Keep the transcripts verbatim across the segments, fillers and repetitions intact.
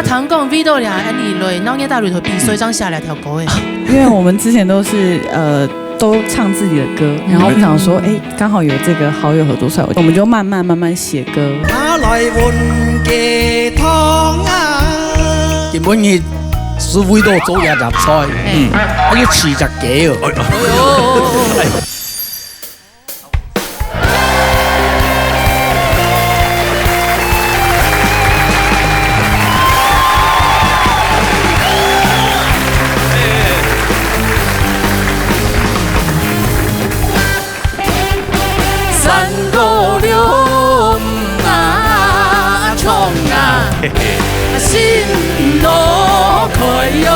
聽講為到了恁呢來鬧熱大擂台比賽，正寫了條歌誒。因為我們之前都是，呃，都唱自己的歌，然後我們想說，哎，剛好有這個好友合作出來，我們就慢慢慢慢寫歌。拿來換雞湯啊！今晡日係為到做這道菜，嗯，啊，要飼隻雞哦。哎喲。三個六啊，衝啊，心路開喲，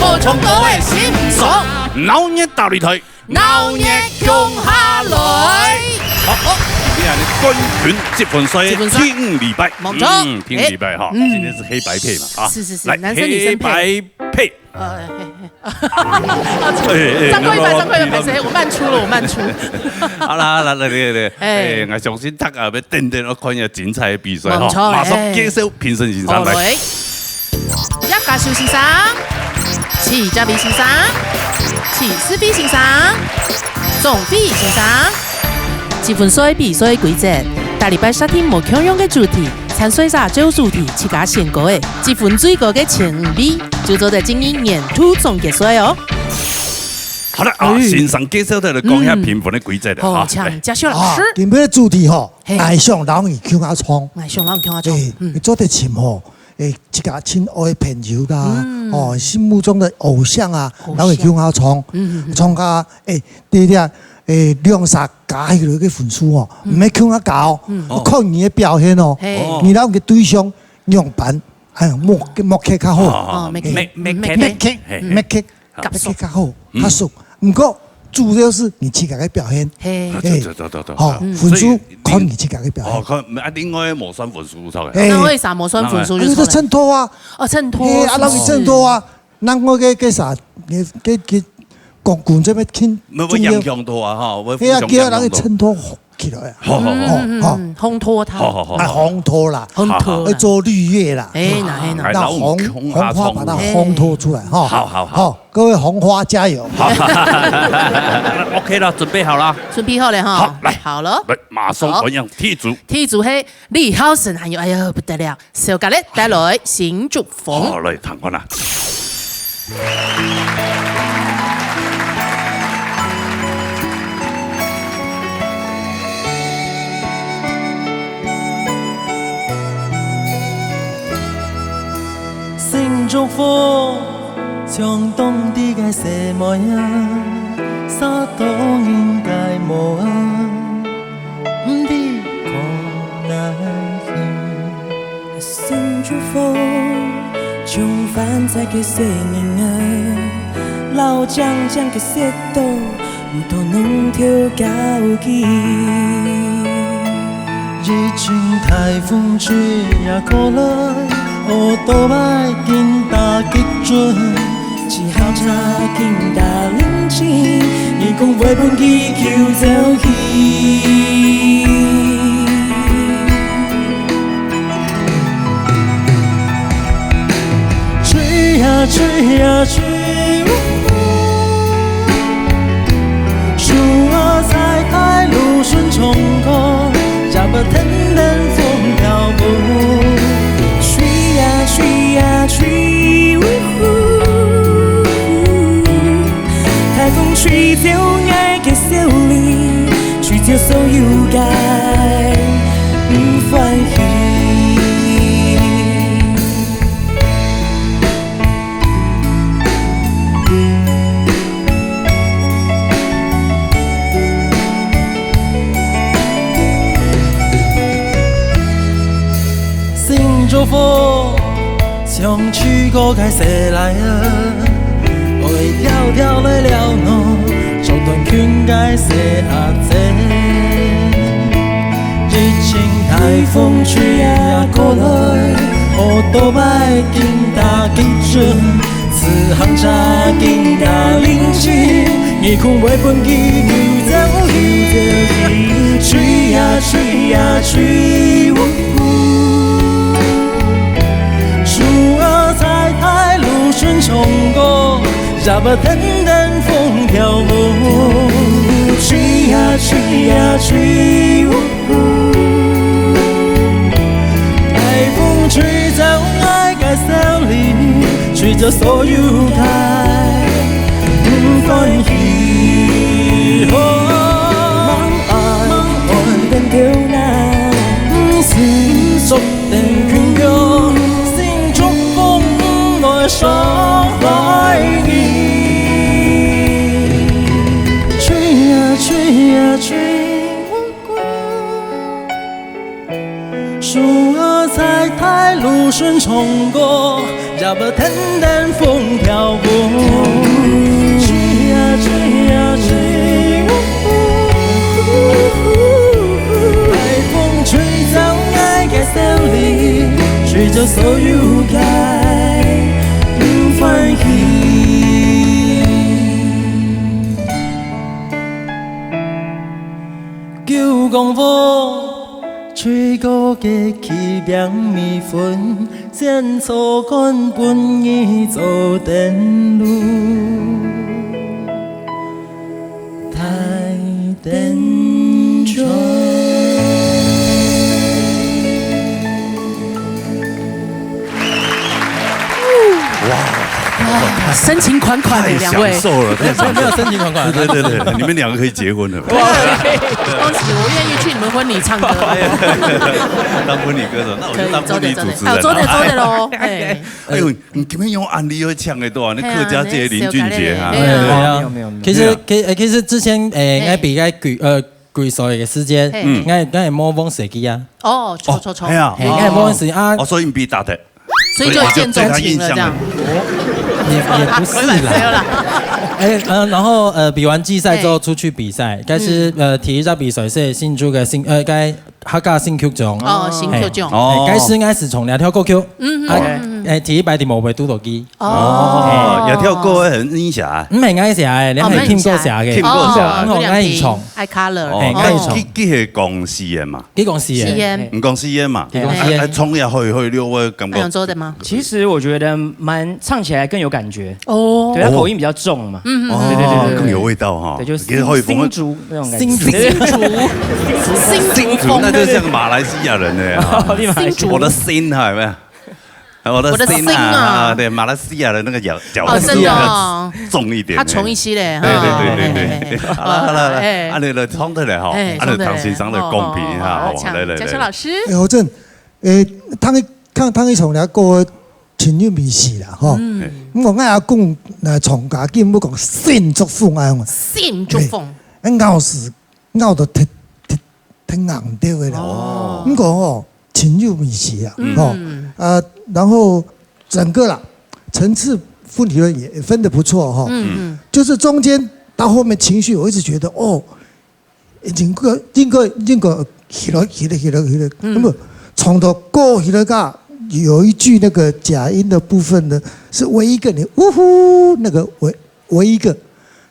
無唱歌个心酸。鬧熱大擂台。 鬧熱共下來。好，好，今日呢，冠軍積分賽，積分賽。第五禮拜，無錯。嗯，第五禮拜哈，哎，嗯。今天是黑白配嘛，啊，是，是，是，來，男生女生配。黑白配。呃，嘿，嘿。哎，哎，再過一擺，再過一擺，不要忘記。歹勢，我慢出了，我慢出。好啦，好啦，來，來，來，哎。哎，𠊎相信大家要等等，要看一下精彩的比賽哈。無錯，馬上介紹評審先生來。哎。好，來。 葉家修先生、徐家偉先生、徐世輝先生、鍾輝先生。積分賽比賽規則：逐禮拜設定無共樣个主題，參賽者照主題自家選歌个，積分最高个前五位就做得進入年度總決賽哦。好了，啊，哎。先生介紹个來講一下，嗯。評分个規則了，好，啊，來。請介紹老師。啊，今晡日个主題吼，嘿。愛上老二共下唱。愛上老二共下唱，哎，嗯。做得尋吼， 誒，自家親愛个朋友啦，嗯。哦，心目中个偶像啊，偶像。然後共下唱，嗯，嗯，嗯。唱甲，誒，對了，誒，兩儕加起來个分數哦，嗯。毋係共下加哦，嗯。愛看你个表現哦。嘿。哦。你摎你个對象樣般，哎，默，默契較好。哦，哦，默契。誒，默，默契。默契，嘿。默契。 合作。較好，嗯。較熟。毋過，主要係你自家个表現。嘿。啊，嘿。對，對，對，對，對。吼，嗯。分數所以你，看你自家个表現。哦，看，啊，另外無算分數出來。嘿。那為啥無算分數就出來？啊，就襯托啊。哦，襯托，嘿，啊，是不是？人去襯托啊，另外个，个啥，个，个，个光棍這邊挺重要。無，無影響到啊，吼，無互相影響到。嘿啊，叫人去襯托 起來啊。好，好，好。嗯，嗯，嗯，好。嗯，烘托他。好，好，好，啊，好。烘托啦。烘托啦。愛做綠葉啦。哎，那，哎，那。哎，那紅，然後我們共下唱。紅花把它烘托出來，哈。好，好，好。好，各位紅花加油。好。OK了，準備好了。準備好了哈。好，來。好了。來，馬上好。換樣，第一組。第一組係李浩森，哎喲，哎喲，不得了。 小咖喱帶來新竹風。好，來，聽看啊。新竹風，像當地个細妹啊，啥都應該無啊。 毋知去哪去。新竹風，像歡快个細人啊，老靚靚个舌頭，毋通弄丟交去。一陣颱風吹啊過來，哦，都莫緊打激準。 只好車緊打冷靜，耳空會分佢救走去。吹呀，吹呀，吹，嗚呼。樹啊，在大路上衝過， 腳步跈等風飄舞。吹呀，吹呀，吹，嗚呼。颱風吹走𠊎个笑臉，吹走所有个毋歡喜。 新竹風，像吹過个細倈仔，愛跳跳來撩弄，做短裙个細阿姊。一陣颱風吹啊過來，哦，都莫緊打激準， 自行車緊打冷靜，耳空會分佢救走去。吹呀，吹呀，吹，嗚呼。也不停等風飄舞，吹呀吹呀吹，嗚呼。大風吹走𠊎个愁慮，吹走所有个毋歡喜。哦，等到那，心中 等雲湧，心中風來傷害你。吹呀吹呀吹，樹葉在大路上穿過，也不停等風飄舞。吹呀吹呀吹， 大風吹走𠊎个愁慮，吹走所有个毋歡喜。九降風，吹過个氣冰米粉，鮮草乾分你做等路。 大等船。哇，深情款款的两位，太享受了，太享受了。没有没有深情款款，对对对对，你们两个可以结婚了。恭喜，我愿意去你们婚礼唱歌。当婚礼歌手，那我就当婚礼主持人。哦，做得做得喽，哎，哎呦，你今天用案例要抢个多啊？那哎呀客家界林俊杰啊那，小咖喱没有没有哎呀没有没有没有。其實其誒其實之前誒嘿，𠊎比較舉誒舉手个時間，嘿𠊎𠊎係模仿設計啊，哦，錯錯錯，哎呀誒，𠊎係模仿設計啊哦，所以你比打的，所以就一見鍾情了這樣。也也不是沒有啦。啦，誒呃，然後呃，比完季賽之後出去比賽，該時呃第一場比賽係新竹个新呃，該客家新劇場。哦，新劇場，哦誒，該時𠊎係從來跳過去，嗯啊，誒，第一擺在舞會堵到佢。哦，也跳過很影響啊。毋係𠊎寫个，你係聽過寫个。聽過寫哦，𠊎係唱。愛 color，嘿，哦愛唱。佢佢係講四縣嘛，佢講四縣。四縣你講四縣嘛，佢講四縣。啊，唱也會會溜个感覺那有。做的嗎？其实我觉得蛮唱起来更有感觉，哦对，它口音比较重嘛。嗯嗯哦，更有味道哈。对，就其實可以新风竹那种感觉。新竹，新竹风，那就像马来西亚人呢，立马来西亚新竹我的心哈，有没有？我的我的心心啊啊，对，马来西亚的那个咬咬字哦真的哦要重一点，他重一些嘞，对哈对对对对，嘿嘿嘿好了好了，哎啊，你来唱的嘞哈，哎啊，你唐先生的公平一下，好不好？来来来，嘉秋老师，哎，我真，诶，听伊听听伊唱了歌，情有味是啦，吼。嗯，毋过我阿公来唱歌，佢毋好讲新竹风啊，新竹风，咬死咬到忒忒忒硬掉个啦。哦毋过吼，情有味是啊，吼，嗯啊，然后整个啦层次分题也分得不错哈，嗯就是中间到后面情绪，我一直觉得哦，应该应该应该起来起来起来起来，那么唱到歌起来个有一句那个假音的部分呢，是唯一一个你呜呼那个唯唯一一个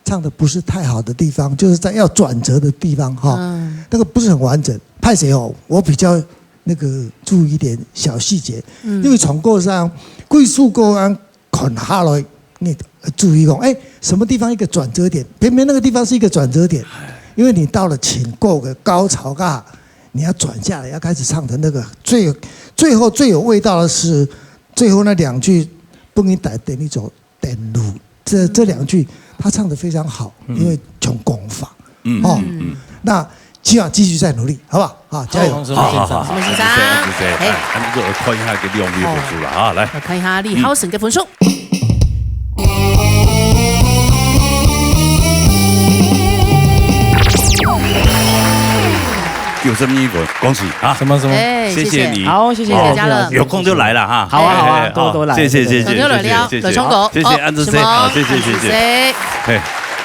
唱的不是太好的地方，就是在要转折的地方哈，嗯那个不是很完整。派谁哦，我比较那个注意一点小细节，因为唱歌上归宿歌啊，看下来，你注意讲，哎，什么地方一个转折点，偏偏那个地方是一个转折点，因为你到了情歌的高潮啊，你要转下来，要开始唱的那个最最后最有味道的是最后那两句，不给你带等你走等路，这这两句他唱的非常好，因为从功法，嗯哦嗯嗯，那希望继续再努力，好不好？啊，加油！好，好，好，什么先生？谢谢谢谢，哎哎，俺们就看一下个亮点分数了啊，来。我看一下李浩森的分数。九十一分，恭喜啊！什么什么？哎，谢谢你，好，谢谢谢谢嘉乐有空就来了哈。好啊好啊哎哎多多来谢谢谢谢多多来谢谢谢谢，有空哦谢谢哦安志什么好，谢谢谢谢，谁？嘿，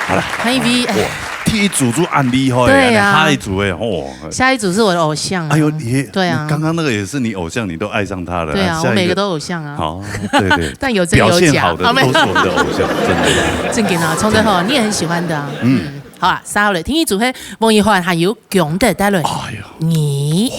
好了，潘一 V，哎哇，第一组就安利哈，对啊下一组哎，哦，下一组是我的偶像啊。哎呦，你对啊刚刚那个也是你偶像，你都爱上他了，对啊，下一我每个都偶像啊。好，对对，但有真有假表现好的好没有都是我们的偶像，真的。正经啊，唱得好，你也很喜欢的啊。嗯，好啊，下落嚟，天意组合，王一涵还有强的带来。哎呦。你。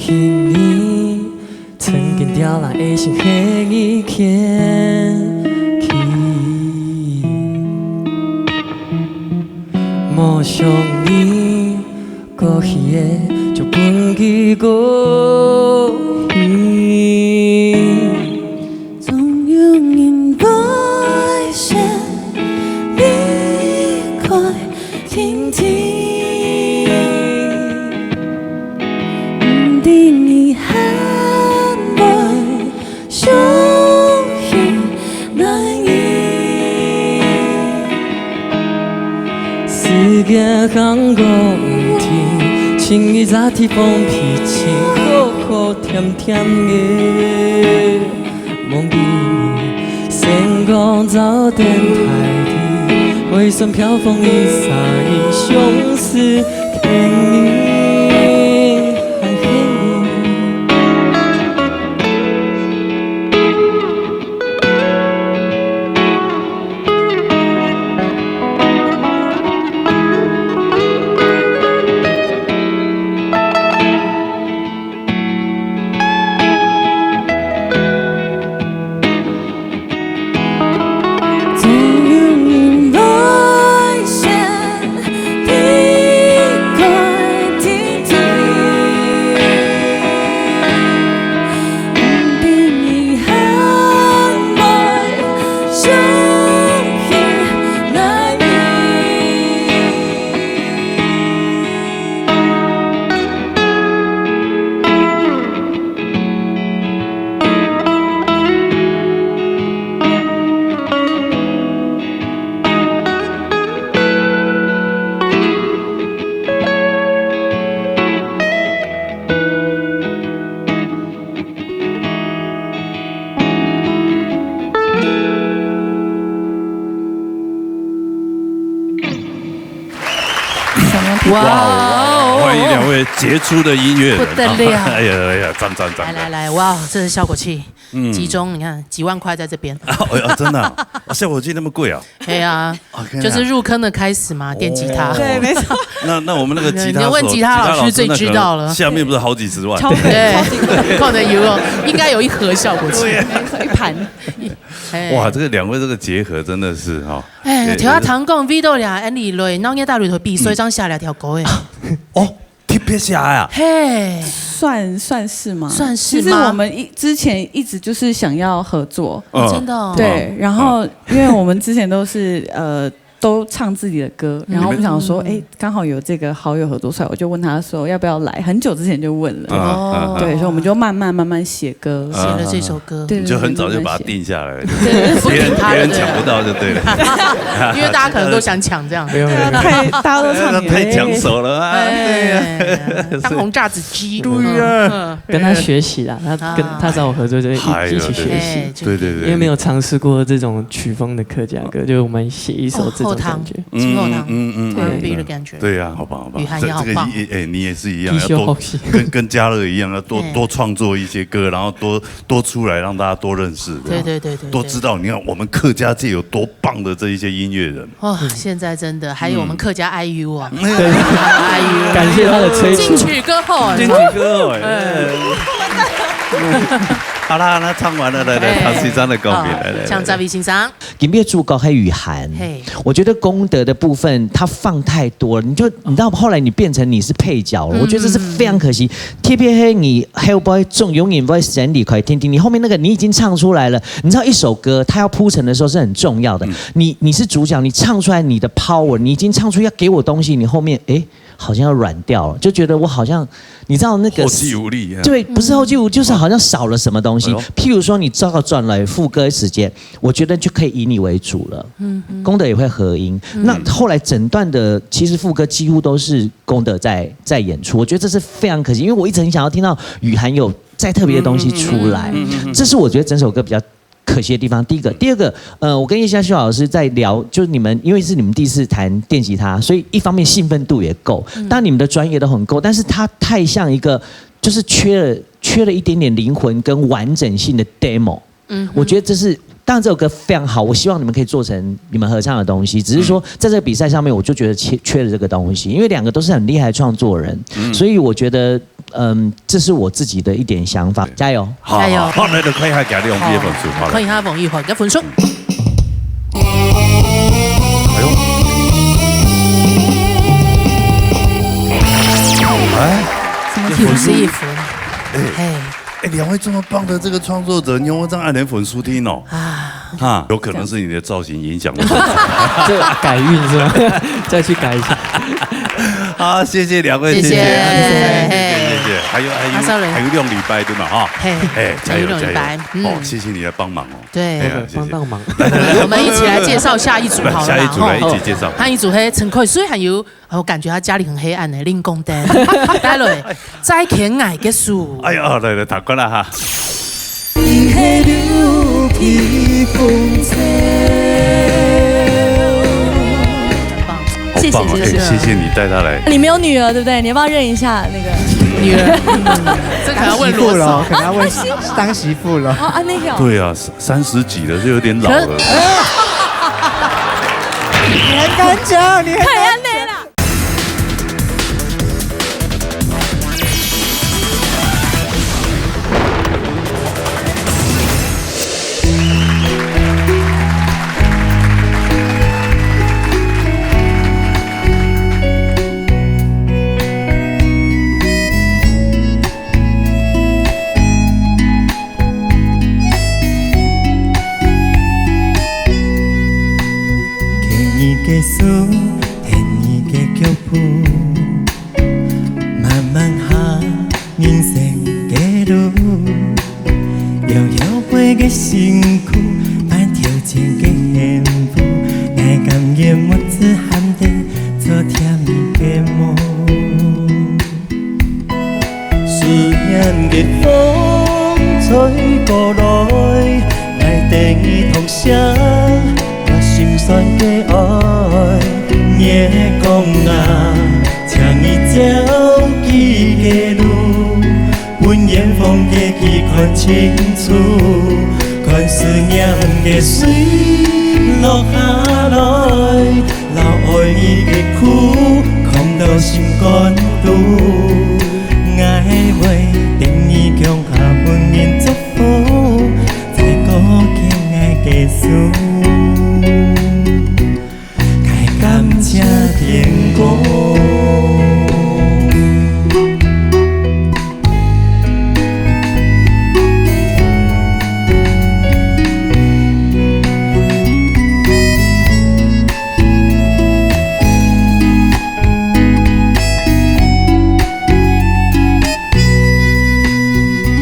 因你曾經掉落的心，係你牽去。無想你過去的，就分佢過去。總有人會先離開。 停停，毋知你還會想起哪一日？時間行過毋停，請你早點放屁，請好好甜甜的。 夢見你，星光照電大地，回旋飄風一閃，一生是牽你，還牽你。 哇哦！哇哦，哇哦，欢迎两位杰出的音乐人啊。不得了。哎呀，哎呀，赞，赞，赞，赞。来，来，来，哇，这是效果器。嗯。集中，你看，几万块在这边。哎呀，真的啊？啊，效果器那么贵啊？对啊，哦，天啊。就是入坑的开始嘛，电吉他。哦。对，没错。那，那我们那个吉他手，你问吉他老师最知道了。吉他老师那个下面不是好几十万？超贵，对，超级贵。可能有哦，应该有一盒效果器。对啊。没错，一盘。哎。哇，这个两位这个结合真的是哈。哎，对，头下听讲，味道呀，安利类，然后你大陆头比，所以这样下来条歌哎。哦，特别写啊。嘿。算，算是吗？算是吗？其实我们一，之前一直就是想要合作。哦，嗯。真的哦。对，然后因为我们之前都是，呃，都唱自己的歌，然后我们想说，嗯。哎，刚好有这个好友合作出来，我就问他说要不要来，很久之前就问了。嗯，嗯，嗯。对，所以我们就慢慢慢慢写歌。嗯，写了这首歌。对，对，你就很早就把它定下来了。对，对，对。不听他的，别人，别人抢不到就对了。因为大家可能都想抢这样。没有，没有，没有。太，大家都唱你的。太抢手了啊，哎，对呀。当红炸子鸡。对呀。嗯，嗯。跟他学习啦，他跟，啊。他找我合作就一，哎呦，一起学习。对。哎，对，对，对。因为没有尝试过这种曲风的客家歌，就是我们写一首这种感觉。哦，后堂，嗯，后堂，嗯，嗯，嗯，R and B的感觉。对呀，好棒，好棒。雨涵也好棒。这，这个也，哎，你也是一样，要多，继续学习。跟，跟嘉乐一样，要多，哎。多创作一些歌，然后多，多出来，让大家多认识，对吧？对，对，对，对，对。多知道，你看我们客家界有多棒的这一些音乐人。哇，现在真的还有我们客家I U啊。嗯。对。I U。感谢他的催促。金曲歌后。金曲歌后，哎。哎。好啦，那唱完了，来，来，哎。唐先生的歌名，好，来，来，来。请嘉伟先生。今天主角还雨涵，嘿。我觉得功德的部分他放太多了，你就，你知道后来你变成你是配角了，嗯。我觉得这是非常可惜。特别是你后背总有人会先离开，听听你后面那个你已经唱出来了，你知道一首歌它要铺陈的时候是很重要的。嗯。你，你是主角，你唱出来你的 power，你已经唱出要给我东西，你后面，诶，好像要软掉了，就觉得我好像，你知道那个后继无力啊。对，不是后继无，就是好像少了什么东西。哎呦。譬如说你照转来副歌时间，我觉得就可以以你为主了。嗯，嗯。功德也会合音。嗯。那后来整段的，其实副歌几乎都是功德在，在演出，我觉得这是非常可惜，因为我一直很想要听到雨涵有再特别的东西出来。嗯，嗯，嗯，嗯。这是我觉得整首歌比较可惜的地方。第一个，第二个，呃，我跟叶佳秀老师在聊，就是你们，因为是你们第一次弹电吉他，所以一方面兴奋度也够，嗯。但你们的专业都很够，但是它太像一个，就是缺了，缺了一点点灵魂跟完整性的 demo。嗯哼。我觉得这是，当然这首歌非常好，我希望你们可以做成你们合唱的东西，只是说在这个比赛上面，我就觉得缺，缺了这个东西，因为两个都是很厉害的创作人，嗯。所以我觉得嗯，这是我自己的一点想法，加油。好，加油。好，好，来，来看一下今日王菲个分数，好，来。看一下王菲个分数。哎呦。哎，什么九十一分？哎，嘿。哎，两位这么棒的这个创作者，你有没有这样按人粉丝听哦？啊。哈，有可能是你的造型影响的。这改运是吗？再去改一下。好，谢谢两位，谢谢，谢谢，谢谢，谢谢，谢谢。还有，还有，啊，sorry。还有两礼拜，对吗？哈。嘿，哎，加油，还有两礼拜，加油。嗯。哦，谢谢你的帮忙哦。对。哎呀，谢谢。帮帮忙。我们一起来介绍下一组好了啦，下一组来一起介绍。吼。下一组，嘿，陈凯瑞还有，哦，我感觉他家里很黑暗呢，另光灯。来了，再见，爱个树。哎呀，来，来，打过来哈。 谢谢，好棒哦，谢谢。哎，谢谢你带她来。你没有女儿，对不对？你要不要认一下那个？女儿，这可能要问罗总。当媳妇了，可能要问当媳妇了。哦，啊，那个哦。对啊，三，三十几了，就有点老了。可你还敢讲，你还敢讲。 牽你个手，跈你个腳步，慢慢行人生个路。遙遙飛个身軀，伴頭前个幸福，𠊎甘願目珠含等，做甜蜜个夢。 思念个風吹過來，𠊎等你痛惜，我心酸个愛。月光啊，請你照佢个路，分遠方个佢看清楚，看思念个水落下來。 摎愛你个苦，囥到心肝肚。𠊎會等你共下分人祝福，再過牽𠊎个手，𠊎感謝天公。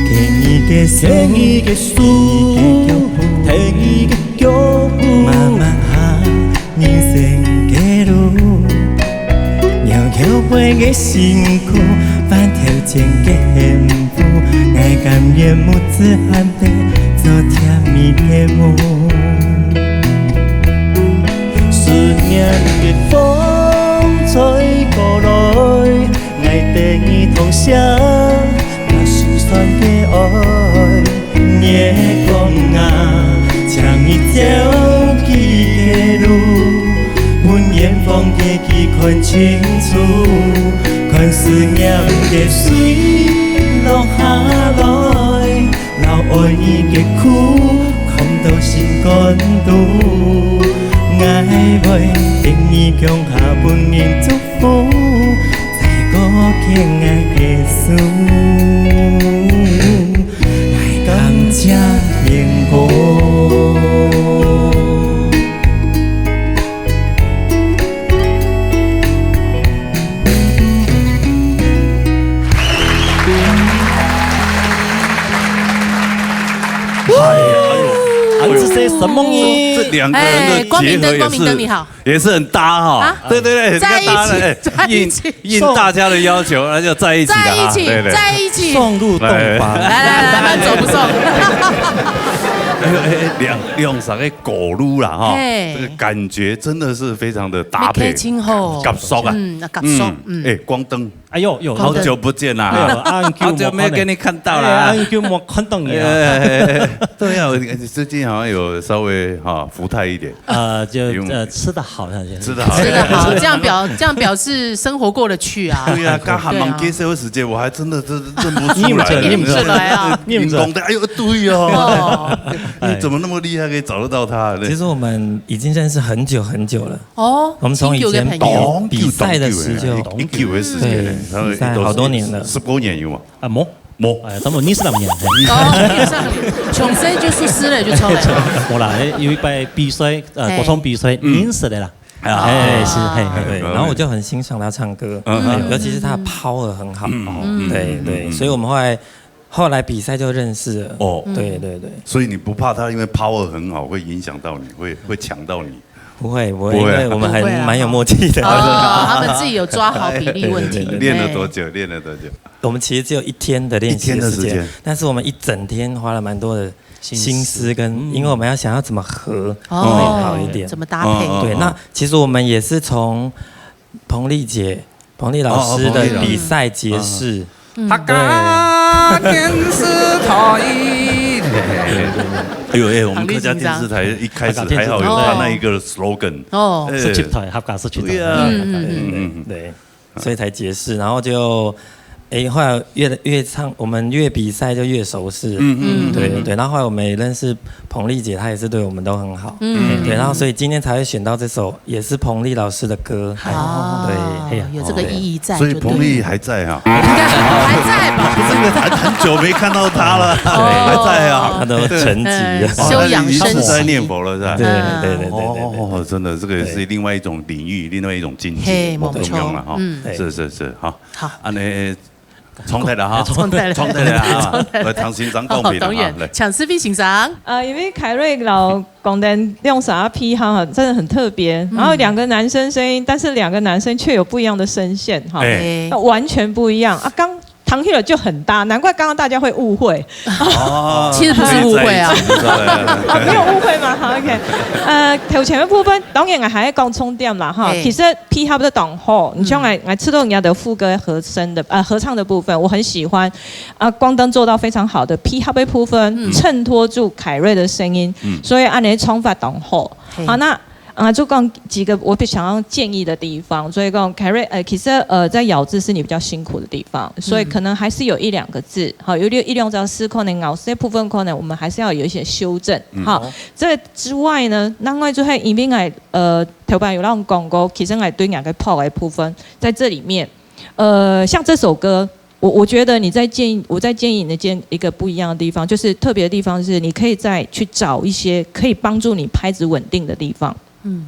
牽你个手，牽你个手，跈你个腳步，跈你个腳步，慢慢行人生个路。 遙遙飛个身軀，伴頭前个幸福，𠊎甘願目珠含等，做甜蜜个夢。思念个風吹過來，𠊎等你痛惜，那心酸个愛。 月光啊，請你照佢个路，分遠方个佢看清楚，看思念个水落下來，摎愛你个苦，囥到心肝肚。𠊎會等你共下分人祝福，再過牽𠊎个手。 𠊎感謝天公。哎，哎呦，哎呦，这是什么呢？这，这两个人的结合也是，哎，光明灯，光明灯，你好。 也是很搭哈。啊？对，对，对，在一起，很搭的，哎，在一起。应，应大家的要求，那就在一起了哈。在一起，对，对。在一起。送入洞房。来，来，来，慢走不送。哎，哎，哎，两，两三个狗路啦哈，嘿。这个感觉真的是非常的搭配。你开心吼。合适啊。嗯，合适，嗯。嗯。哎，光灯。哎呦，有，好久不见啦，哎呦，啊，好久没有给你看到啦。哎，啊，很久没看到你了。哎，对啊，我最近好像有稍微，哈，福态一点。呃，就，有，呃，吃得好，那就吃得好。吃得好，这样表，这样表示生活过得去啊。对啊，刚还蛮介绍的时间，我还真的是认不出来。你认不出来啊？你认不出来。讲的，哎呦，对哦。哦。你怎么那么厉害，可以找得到他呢？其实我们已经认识很久很久了。哦，我们从以前比，很久的朋友。比赛的时候，一久的时间，对，他们比赛好多年了。十多年有吗？啊，没。没。哎，差不多二十来年。哦，二十来年，从生就出师了，就出来了。没啦，有一摆比赛，呃，嘿。国中比赛，嗯。认识的啦。啊。哎，是，嘿，嘿。对，然后我就很欣赏他唱歌，嗯。尤其是他的 power 很好。嗯。对，对，嗯。所以我们后来，后来比赛就认识了。哦。对，对，对。所以你不怕他因为 power 很好，会影响到你，会，会抢到你？不会，不会，不会啊。因为我们还蛮有默契的。不会啊。哦，他们自己有抓好比例问题。对，对，对。练了多久？练了多久？我们其实只有一天的练习的时间，一天的时间。但是我们一整天花了蛮多的心思跟，心思。嗯。因为我们要想要怎么合，哦，会好一点。怎么搭配？嗯，嗯，对，嗯。那其实我们也是从彭丽姐，彭丽老师的比赛结识。哦，哦，彭丽老师。嗯。客家電視台。哎呦，哎，我们客家电视台一开始还好有他那一个 slogan。哦。哎。十七台，客家十七台。对啊。嗯，嗯，嗯。对。 所以才结识，然后就，诶，后来越，越唱，我们越比赛就越熟识。嗯，嗯，嗯，对，嗯。对，然后后来我们也认识彭丽姐，她也是对我们都很好。嗯。对，然后所以今天才会选到这首，也是彭丽老师的歌。哦，对。哎呀，有这个意义在就对了。所以彭丽还在哈？应该还在吧？真的很，很久没看到她了，哦。还在啊。她都沉寂了。嗯，休养生息。哦，她一直在念佛了，是吧？对，对，对，对，对，对。哦，真的，这个也是另外一种领域，另外一种境界，嘿，不一样了哈。没错。嗯。是，是，是，好。 好。恁呢，重來了哈。重來了。重來了哈。重來了。來，唐先生講評了哈，哦，當然，來。請思菲先生。呃，因為凱瑞摎光燈兩儕个癖好哈，真的很特別。嗯。然後兩個男生聲音，但是兩個男生卻有不一樣的聲線哈。哎。那完全不一樣啊，剛，唐希爾就很搭，難怪剛剛大家會誤會。 哦，其實不是誤會啊。可以在一起，不是誤會。啊，沒有誤會嗎？好，OK。呃，頭前个部分，當然𠊎還愛講重點啦，哈。嘿。其實配合得當好，你像𠊎，嗯。𠊎知道人家的副歌和聲的，呃，合唱的部分，我很喜歡。啊，光燈做到非常好的配合的部分，嗯。襯托住凱瑞的聲音，嗯。所以恁呢唱法當好。嘿。好，那 啊，就講幾個我比較想要建議的地方，所以講，凱瑞，呃，其實，呃，在咬字是你比較辛苦的地方，所以可能還是有一兩個字，嗯。好，有一，一兩隻字可能咬字部分可能我們還是要有一些修正，嗯。好，這之外呢，另外就係因為𠊎，呃，頭擺有摎你講過，其實𠊎對兩個拍的部分在這裡面，呃，像這首歌， 我，我覺得你在建議，我在建議你的建，一個不一樣的地方，就是特別的地方是，你可以再去找一些可以幫助你拍子穩定的地方。嗯。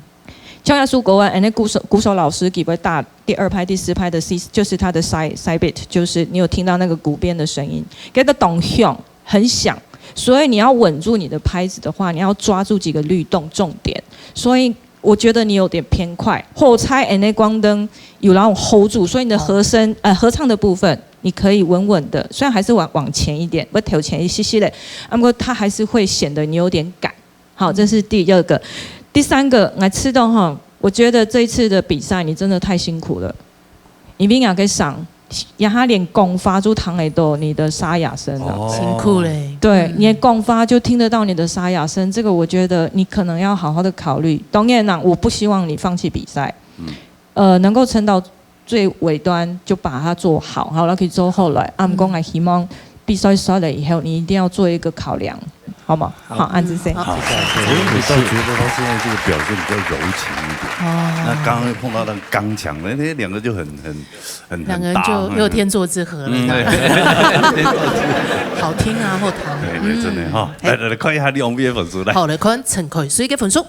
像那首歌啊，哎，那鼓手，鼓手老師給我打第二拍、第四拍的 C，就是他的 side，side beat，就是你有聽到那個鼓邊的聲音，給它咚響，很響，所以你要穩住你的拍子的話，你要抓住幾個律動重點。所以 我覺得你有點偏快，後菜恁呢光燈有那種 hold 住，所以你的和聲，哦。呃，合唱的部分你可以穩穩的，雖然還是往，往前一點，會頭前一息息咧，啊，不過它還是會顯得你有點趕。好，這是第二個。第三個，來，赤道哈，我覺得這一次的比賽你真的太辛苦了。 因為𠊎个聲，這下連講話就聽得到你的沙啞聲了。哦。辛苦咧。對，嗯。你的講話就聽得到你的沙啞聲，這個我覺得你可能要好好的考慮。當然啦，我不希望你放棄比賽。嗯。呃，能夠撐到最尾端就把它做好，好，然後可以做好來。啊，毋過𠊎希望比賽輸了以後，你一定要做一個考量。 好嗎？好。好，恁仔細。好。我，我倒覺得他現在這個表現比較柔情一點。哦。那剛剛碰到那個剛強的，那兩個就很，很，很，兩個人就很搭，又天作之合了，嗯，這樣。對。好聽啊，後台。對，對，真的哈。嗯。來，來，來，看一下你王菲的分數，來。好，來看陳凱瑞个分數。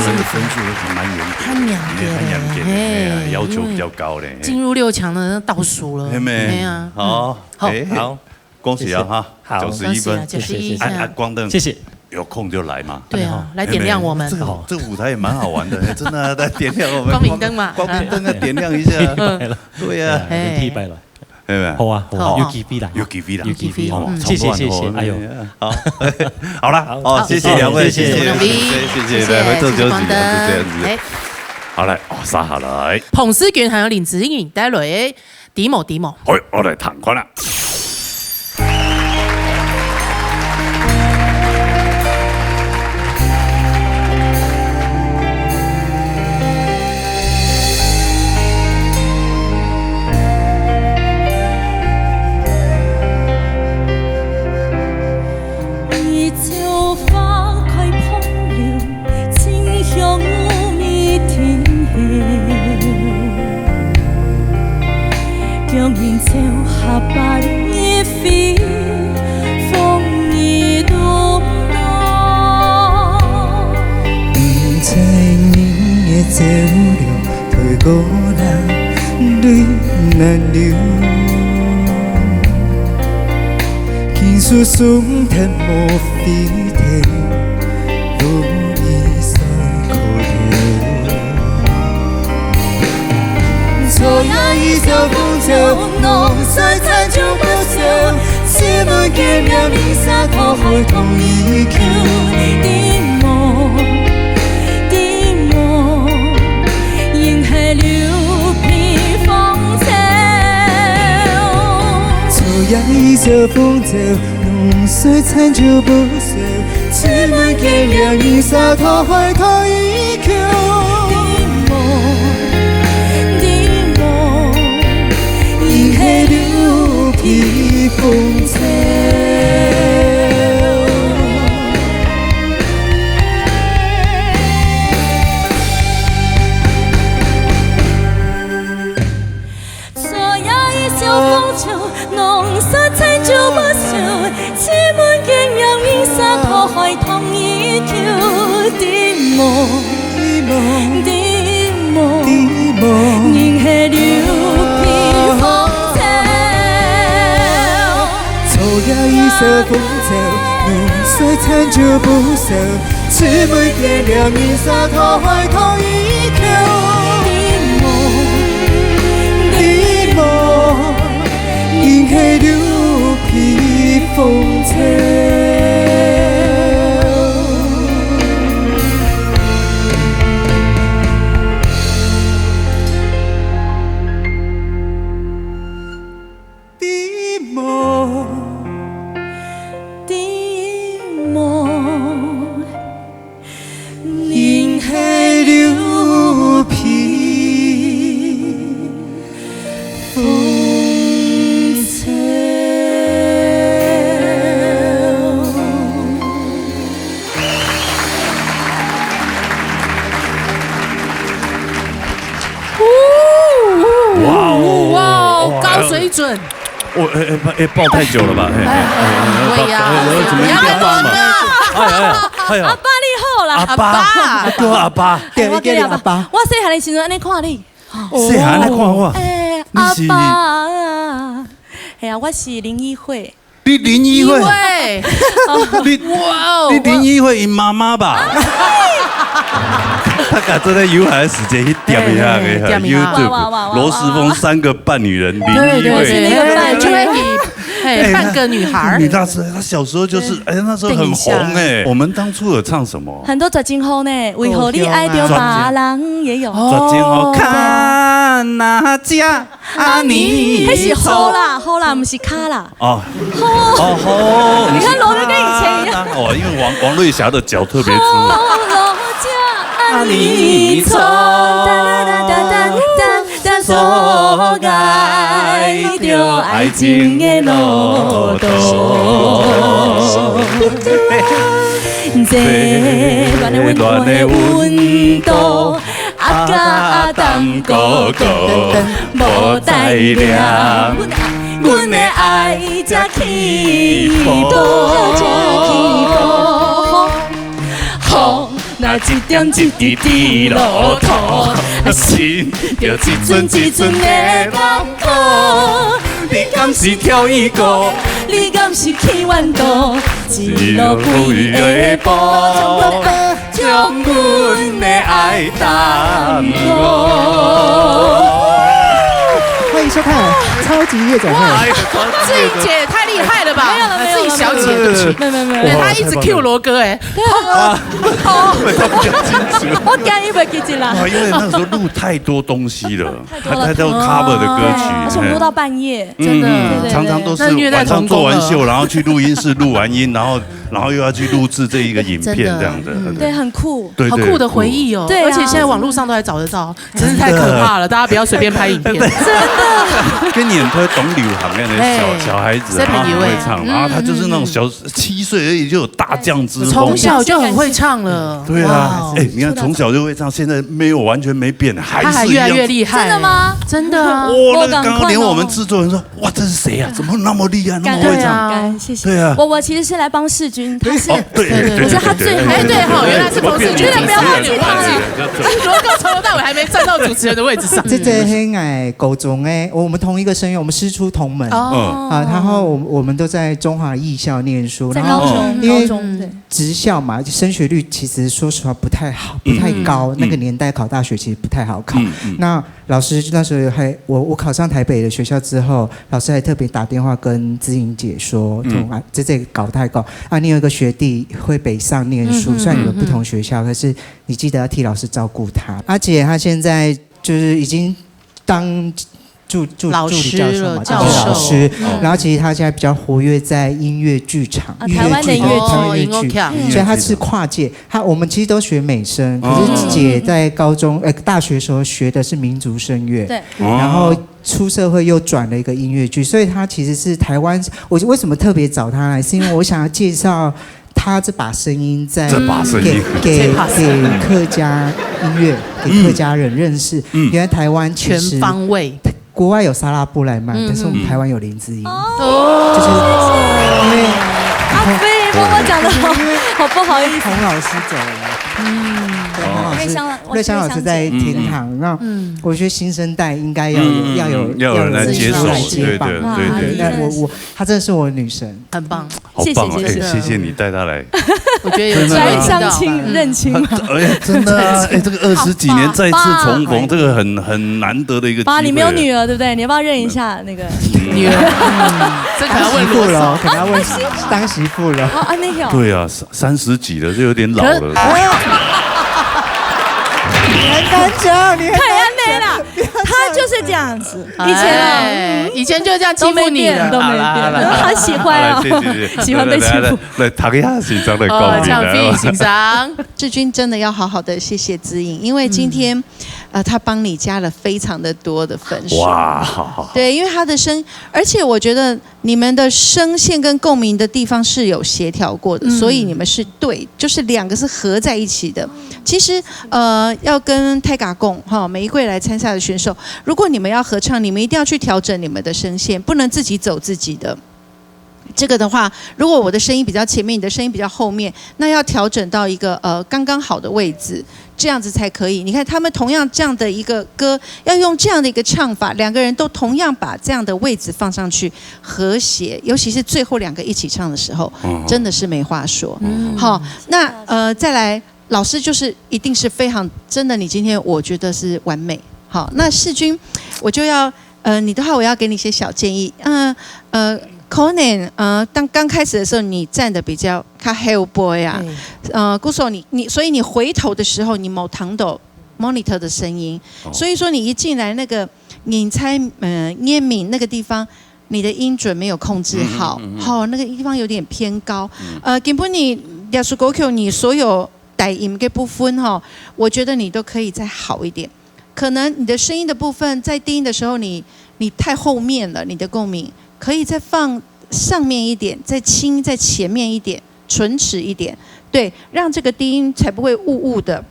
這個分數還蠻嚴格的，蠻嚴格的，哎，很嚴格的，嘿，哎呀，要求比較高的，因為進入六強的倒數了，嘿。嘿咩？哎呀，好，嗯，好，哎，好，恭喜啊，謝謝。哈，好。九十一分。恭喜啊，九十一分。謝謝，謝謝。啊，啊，光燈，謝謝。有空就來嘛。對啊，來點亮我們。哎，這個，這個舞台也蠻好玩的，哎，真的啊，來點亮我們。光明燈嘛。光明燈啊，點亮一下。嗯。對啊。哎。係毋係？好啊，好啊，好啊。有機會啦，有機會啦。有機會，哦，嗯。謝謝，謝謝，哎喲。好，好啦，好，哦，好，謝謝兩位，謝謝，謝謝，謝謝，謝謝，謝謝，謝謝，來，回頭休息啊，謝謝，謝謝。就這樣子。哎。好，來，哦，續下來。彭思源還有林子穎帶來个 Demo，Demo。好，𠊎來聽看啦。毋知你个照亮，透過那泪難流。今世上天無 飛天，無意思苦頭。昨夜雨小風愁，濃睡親像不朽。試問見面，你灑透海棠依舊。Demo，Demo，銀河流披風愁。昨夜雨小風愁， 濃睡親像不朽，試問見面，你灑透海棠依舊。Demo，Demo，銀河流披風愁。 昨夜雨小風愁，濃睡親像不朽。試問見面，你灑透海棠依舊。Demo，Demo，Demo，銀河流披風愁。昨夜雨小風愁，濃睡親像不朽。 試問見面，你灑透海棠依舊。Demo，Demo，銀河流披風愁。 Demo，Demo，銀河流披風愁。 哇哦，哇哦，哇哦，高水準。我，哎，哎，哎，抱太久了吧？哎，哎，哎，哎，哎，喂呀，哎，哎，怎么一定要抱嘛？哎呀，哎呀，哎呀。阿爸你好啦。阿爸，阿爸。啊，對啊，阿爸。哎，我叫你阿爸。我細漢的時陣按呢看你。細漢按呢看我？哎，你是阿爸啊。哎呀，我是林依慧。 你林依慧？依慧。你，哇哦，你林依慧佢媽媽吧？他敢在有閒的時間去點一下，哎，哎，哎，點一下。YouTube，哇，哇，哇，哇，羅時豐三個半女人，林依慧。對，對，對，對，就會給，嘿，哎，半個女孩兒。你那時候，他小時候就是，哎，那時候很紅哎。等一下。我們當初有唱什麼？很多絕情號呢，為何你愛著別人也有。絕情號，哦。看哪家 阿尼，彼是好啦，好啦，毋是卡啦。哦。好。哦，好。你看羅德跟以前一樣。哦，因為王，王瑞霞的腳特別粗。好，羅家阿尼草，所愛著愛情的路途。這暖的溫度， 阿爸阿東哥哥無帶念，阮的愛才起步。風若一點一滴滴落土，心就一陣一陣的痛苦。你敢是跳一个？你敢是去遠渡？一路不歸的步。 將阮的愛耽誤。歡迎看，超级夜总会。哇，这一姐太厉害了吧？没有了，没有了，自己小姐，对不起。没有没有没有，对，她一直 Q 罗哥哎。对啊，哦，我讲伊袂记得啦。哇，因为那个时候录太多东西了，太多了。还太多 cover 的歌曲，对，而且我们录到半夜。真的。嗯，对对对。常常都是晚上做完秀，然后去录音室录完音，然后然后又要去录制这一个影片这样的。真的。嗯。对，很酷。对对。好酷的回忆哦，对啊。而且现在网络上都还找得到。 真是太可怕了，大家不要随便拍影片。跟演歌懂流行的那小，哎，小孩子，然后很会唱，然后他就是那种小，七岁而已就有大将之风。从小就很会唱了。对啊，哇哦。哎，你看从小就会唱，现在没有，完全没变，还是一样。他还越来越厉害。真的吗？真的啊。哇，那个刚刚连我们制作人说，哇，这是谁啊？怎么那么厉害，那么会唱？感谢，对啊。我，我其实是来帮世钧，他是，哦，对，对，对，我是他最好的，哎，对哈，原来是彭世钧，真的不要忘记他了。罗哥从头到尾还没站到主持人的位置上。这个是我高中的，我们同一个声乐，我们师出同门。哦。啊，然后我，我们都在中华艺校念书，在高中，然后因为高中，对。职校嘛，升学率其实说实话不太好，不太高，嗯。那个年代考大学其实不太好考。嗯，嗯。那老师那时候还，我，我考上台北的学校之后，老师还特别打电话跟姿莹姐说，嗯。从啊，这，这个搞太高啊，你有一个学弟会北上念书，嗯，嗯，虽然你们不同学校，嗯，嗯。可是你记得要替老师照顾他。阿姐她现在就是已经当助，助，老师了，助理教授嘛，教授。当老师，嗯。然后其实她现在比较活跃在音乐剧场，啊，音乐剧的，台湾的音乐剧。台湾音乐剧，哦，音乐剧的。所以她是跨界，她，我们其实都学美声，可是姐在高中，呃，大学时候学的是民族声乐，对。然后出社会又转了一个音乐剧，所以她其实是台湾，我为什么特别找她来，是因为我想要介绍她这把声音在，这把声音。给，给，给客家音乐，给客家人认识。嗯。原来台湾其实全方位。国外有莎拉布莱曼，嗯，但是我们台湾有林志英。哦。就是因为阿飞默默讲得好，因为好不好意思。洪老师走了。嗯。对，洪老师，我可以想，我可以想起。瑞香老师在天堂，嗯。那我觉得新生代应该要有，嗯，嗯，要有，嗯，要有人来接手，要有人接棒。对，对，对，对。那我，我，她真的是我的女神。很棒。好棒哦，谢谢，谢谢。哎，谢谢你带她来。我觉得有机会听到。来相亲认亲嘛。哎，真的啊，哎，这个二十几年再次重逢，爸，这个很，很难得的一个机会。爸，你没有女儿，对不对？你要不要认一下那个？女儿，嗯，这可能要问罗嫂。当媳妇了哦，可能要问，当媳妇了。哦，啊，那个哦。对啊，三，三十几了，就有点老了。可是，你很敢讲，你很敢讲。太安慰了。 他就是这样子，以前啊，哎，以前就这样欺负你了。都没变，都没变。好啦，好啦，好啦。好喜欢哦。好啦，谢谢，谢谢。喜欢被欺负。来，来，来，读一下先生的稿哦，名来哦。这样子，先生。志钧真的要好好地谢谢姿莹，因为今天，嗯。呃，她帮你加了非常的多的分数。哇，好，好，好。对，因为她的声，而且我觉得你们的声线跟共鸣的地方是有协调过的，嗯。所以你们是对，就是两个是合在一起的。其实，呃，要跟泰嘎贡，哈，每一位来参赛的选手，如果你们要合唱，你们一定要去调整你们的声线，不能自己走自己的。这个的话，如果我的声音比较前面，你的声音比较后面，那要调整到一个，呃，刚刚好的位置，这样子才可以。你看他们同样这样的一个歌，要用这样的一个唱法，两个人都同样把这样的位置放上去，和谐，尤其是最后两个一起唱的时候，嗯。真的是没话说。嗯。好，那，呃，再来，老师就是一定是非常，真的，你今天我觉得是完美。好，那世钧，我就要，呃，你的话，我要给你一些小建议。嗯，呃，可能，呃，当刚开始的时候，你站得比较靠后背啊，嗯。呃，故所你，你，所以你回头的时候，你没听到 monitor 的声音，哦。所以说你一进来那个人才，呃，眼明那个地方，你的音准没有控制好，嗯，嗯，嗯，嗯。吼，那个地方有点偏高。嗯。呃，根本你，你所有带音的部分吼，我觉得你都可以再好一点。可能你的声音的部分，在低音的时候你，你太后面了，你的共鸣可以再放上面一点，再轻，再前面一点，唇齿一点，对，让这个低音才不会雾雾的。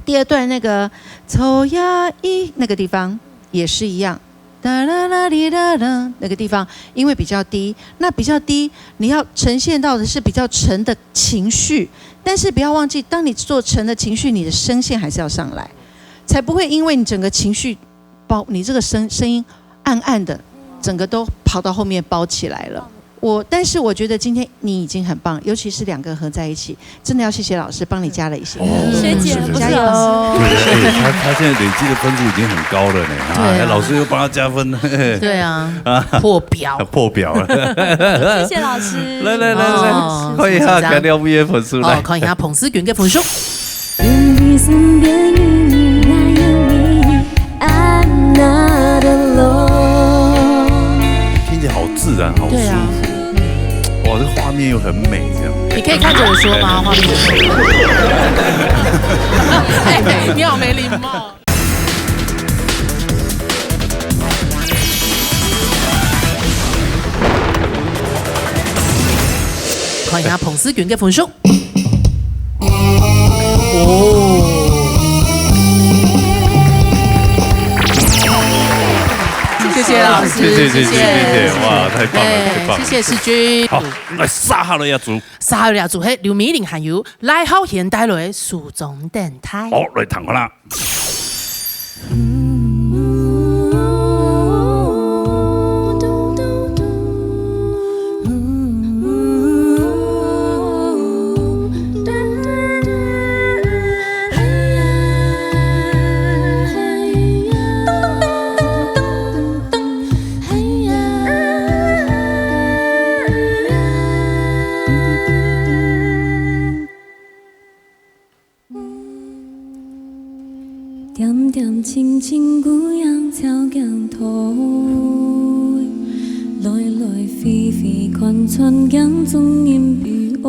第二段那个抽呀一那个地方也是一样，哒啦啦哩啦啦，那个地方因为比较低，那比较低，你要呈现到的是比较沉的情绪，但是不要忘记，当你做沉的情绪，你的声线还是要上来，才不会因为你整个情绪包，你这个声，声音暗暗的，整个都跑到后面包起来了。我，但是我觉得今天你已经很棒，尤其是两个合在一起，真的要谢谢老师帮你加了一些分。哦，学姐，谢谢，不是老师。加油！对，哎，他，他现在累积的分数已经很高了呢，啊，对啊。老师又帮他加分，嘿嘿。对啊，啊，破表。破表了。谢谢老师。来，来，来，来，哦，看一下，谢谢。看一下分数，来。哦，看一下彭思君个分数。 听起来好自然，好舒服。对啊。哇，这画面又很美，这样。你可以看着我说吗？画面很美。哎，你好没礼貌。看一下彭思君个分数。 哦。谢谢老师，谢谢，谢谢，谢谢，谢谢。哇，太棒了，哎，太棒了。谢谢世钧。好，来，沙哈罗亚族。沙哈罗亚族，嘿，劉美玲还有賴浩賢帶來的《手中等待》。好，来，聽看啦。 恬恬靜靜姑娘照鏡台，來來回回看穿鏡中人悲哀。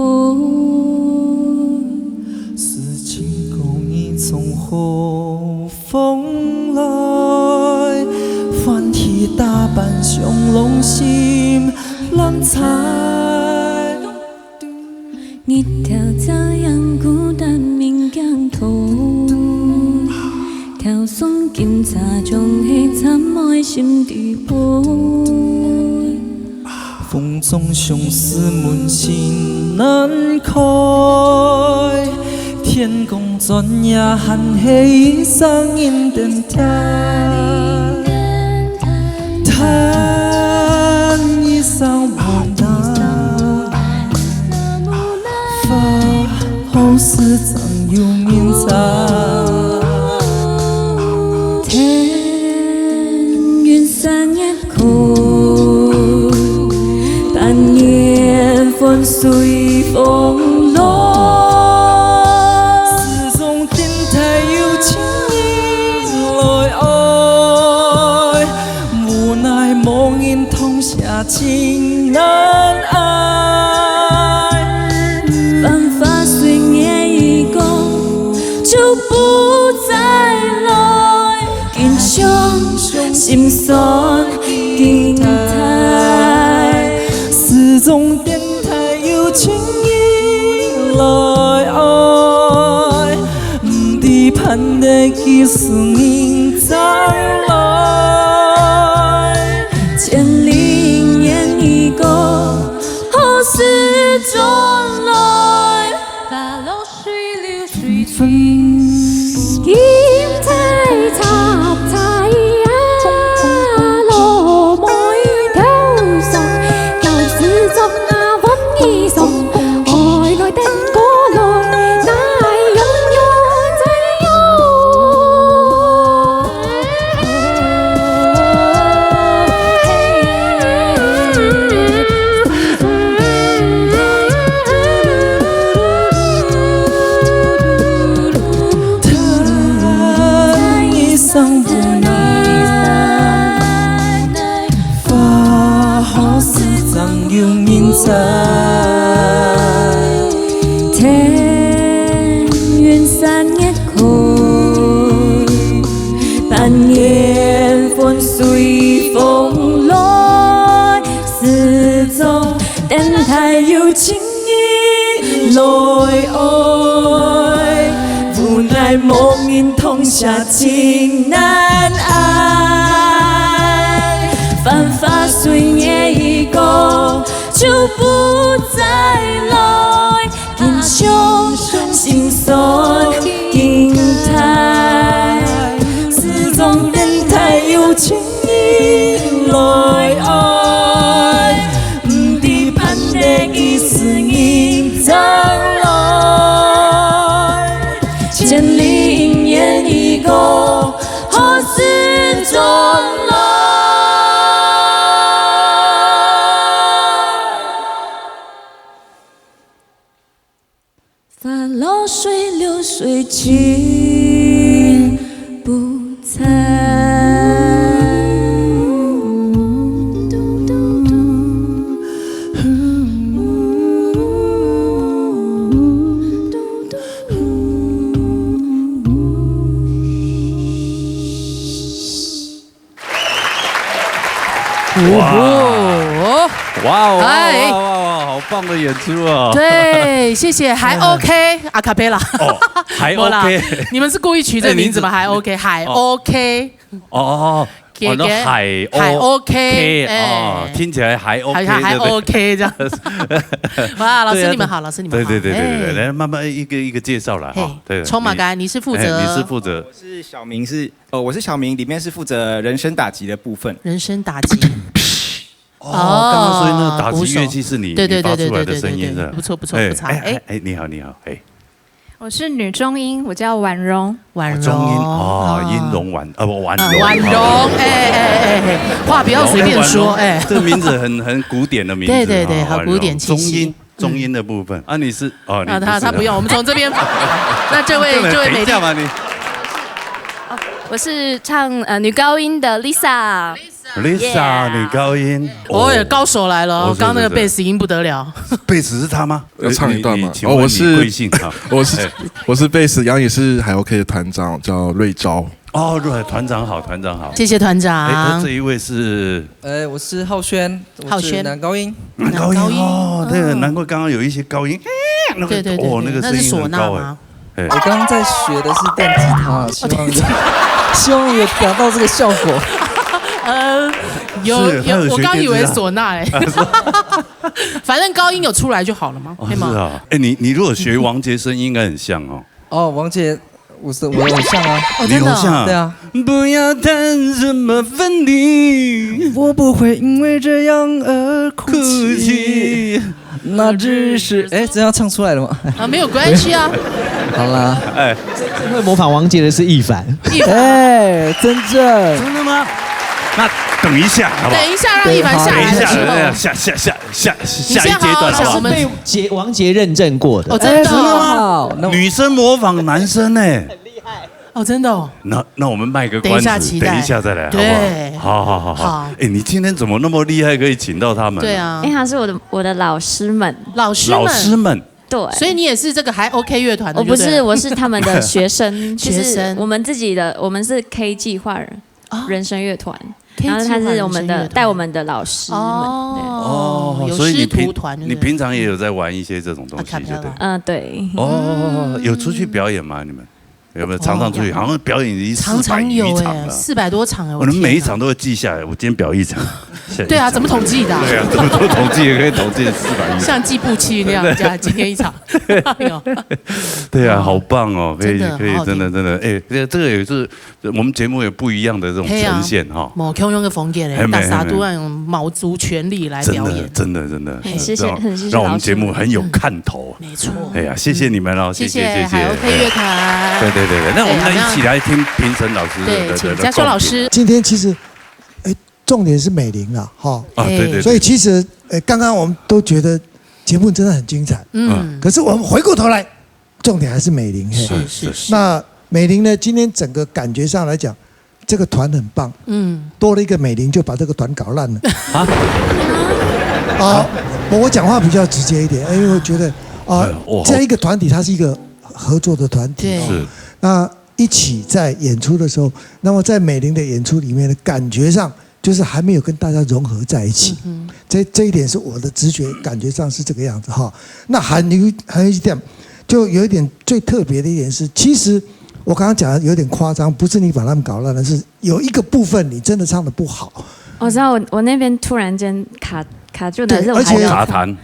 世間故人從何方來？歡喜打扮上浪心浪彩。 日頭照樣孤單眠鏡台，挑雙金釵總係站在心底背。風中相思滿心難開，天公轉眼還係一雙人等待。 嘆一聲無奈，花好似正有人在。天雲山月開，半年分隨風來。始終等待有情人來愛， 無奈無人同惜情難挨。繁華歲月已過，就不再來。今宵心酸更待，始終等待有情人來愛。 毋知盼得幾時人再來。千里姻緣已過，何時轉來？花落水流水去。金釵插在阿羅妹頭上，到時鐘啊，換衣裳。 愛來等過來，哪樣樣怎樣？嘆一聲無奈。 花好似正有人在。天雲山月開，半年分隨風來。始終等待有情 人來愛，無奈無人同惜情難挨。繁華歲月已過，就不再來。今宵心酸更待，始終等待有情人來愛。毋知洒落水流水尽不残。哇哦，哇哦，哎哇哇哇哇，好棒的演出啊！对，谢谢，还 OK，a cappella。哦，还 没啦 OK。你们是故意取这个名字吗？哎你还 OK，还 OK。哦哦，给哦，那给海海 OK OK，哦哎，听起来还 OK，还还还对不对 OK 这样。哇，老师对啊你们好，老师你们好。对对对对对对，哎来慢慢一个一个介绍了哈嘿。对，充满感，你是负责哎你是负责我是小明是，哦，我是小明，里面是负责人声打击的部分。人声打击。哦，刚刚所以那打击鼓手乐器是你对对你发对对对对出来的声音是吧？对对，不错不错哎不错。哎，哎哎哎，你好你好，哎，我是女中音，我叫婉容。婉容中音哦啊，音容婉啊不婉容啊婉容，哎哎哎哎，话不要随便说，哎。这个名字很很古典的名字，对对对啊好古典气息中音中音的部分啊，你是哦，你啊，他是他不用，我们从这边。那这位这位美丽等一下嘛，你我是唱呃女高音的 Lisa。 Lisa 女高音，哦，高手来了哦哦，是刚刚那个是是 bass 音不得了。贝斯是他吗？要唱一段吗你你请问你哦我是贵姓啊？我是我是贝斯，然后也是还 OK 的团长，叫瑞昭。哦，对，团长好，团长好。谢谢团长哎，那这一位是呃，我是浩轩，我浩轩是男高音。男高音男高音哦，对，嗯难怪刚刚有一些高音，哎那个对对对哦，对那个声音那是唢呐很高哎吗。哎我刚刚在学的是电吉他，希望有，希望有达到这个效果。呃，有是他有学我刚以为电吉他唢呐哎，反正高音有出来就好了嘛，哦对吗？是啊，哎，你你如果学王杰声音应该很像哦。哦，王杰，我是我的偶像啊。哦，真的哦你好像对啊，不要谈什么分离。我不会因为这样而哭哭泣。泣。那只是哎，这要唱出来了吗？啊，没有关系啊。好啦，哎，会模仿王杰的是亦凡。哎，真正真的吗？那等一下好不好？等一下让亦凡下等一下，来的时候，等一下下下下下下一阶你先好好段好不好？想我们被杰王杰认证过的。哦，真的哦，好，那我女生模仿男生呢？哦，真的哦。那那我们卖个等一关子，下期待等一下再来，好不对好？好好好好。好哎，你今天怎么那么厉害，可以请到他们？对，啊因为，他是我的我的老师们。老师们，老师们，对，所以你也是这个还 OK 乐团的我不是，就对了我是他们的学生，就是学生我们自己的，我们是 K 计划人，哦人声乐团， K 然后他计划是我们的人声乐团带我们的老师们。对。哦，有所以你师徒平团就对了你平常也有在玩一些这种东西，就对了。 a cappella。嗯，对。哦，有出去表演吗？你们有没有常常出去？哦好像表演已经常四百余常有哎，场了。四百多场哎，我们每一场天都会记下来，我今天表一场。哪。对啊，怎么统计的啊？对啊，怎么做统计也可以统计四百一。像计步器那样，这样今天一场。哎呦对啊，好棒哦，可以真的可以，好好听真的真的，哎，这这个也是我们节目有不一样的这种嘿啊呈现哈。某共用的风格嘞，嘿没大家都嘿没要用卯足全力来真表演。的真的真的，很谢谢让很谢谢让我们老师节目很有看头。没错，哎呀，谢谢你们哦，谢谢谢谢海 OK 谢。乐团。对对对对，那我们再对好像一起来听评审老师的对，的请的嘉修老师。今天其实，哎，重点是美玲了哈。啊，对对，所以其实，呃，刚刚我们都觉得节目真的很精彩，嗯，可是我们回过头来，重点还是美玲。嘿，是是是，那美玲呢，今天整个感觉上来讲，这个团很棒，嗯，多了一个美玲就把这个团搞烂了。啊，我我讲话比较直接一点，因为我觉得啊哎，我好这样一个团体它是一个合作的团体，对是那一起在演出的时候，那么在美玲的演出里面的感觉上，就是还没有跟大家融合在一起。这这一点是我的直觉感觉上是这个样子哈。那还有还有一点，就有一点最特别的一点是，其实我刚刚讲的有点夸张，不是你把他们搞烂了，是有一个部分你真的唱的不好。我知道我我那边突然间卡卡住的，对是我还而且卡痰。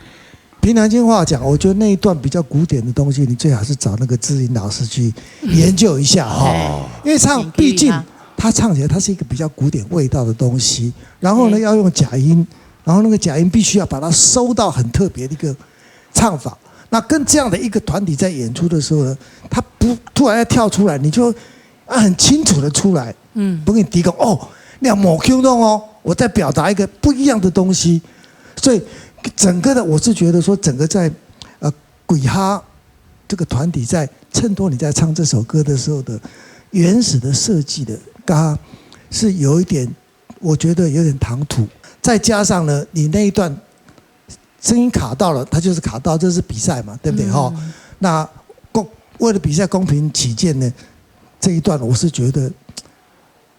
凭良心话讲，我觉得那一段比较古典的东西，你最好是找那个志玲老师去研究一下哈。因为唱，请注意毕竟啊他唱起来，它是一个比较古典味道的东西。然后呢，对要用假音，然后那个假音必须要把它收到很特别的一个唱法。那跟这样的一个团体在演出的时候呢，他不突然要跳出来，你就啊很清楚的出来，嗯不跟你提供哦，那样某 Q 弄哦，我在表达一个不一样的东西。所以整个的，我是觉得说，整个在呃鬼哈这个团体在衬托你在唱这首歌的时候的原始的设计的，嘎，是有一点，我觉得有点唐突。再加上呢，你那一段声音卡到了，它就是卡到，这是比赛嘛，对不对？哈、那公为了比赛公平起见呢，这一段我是觉得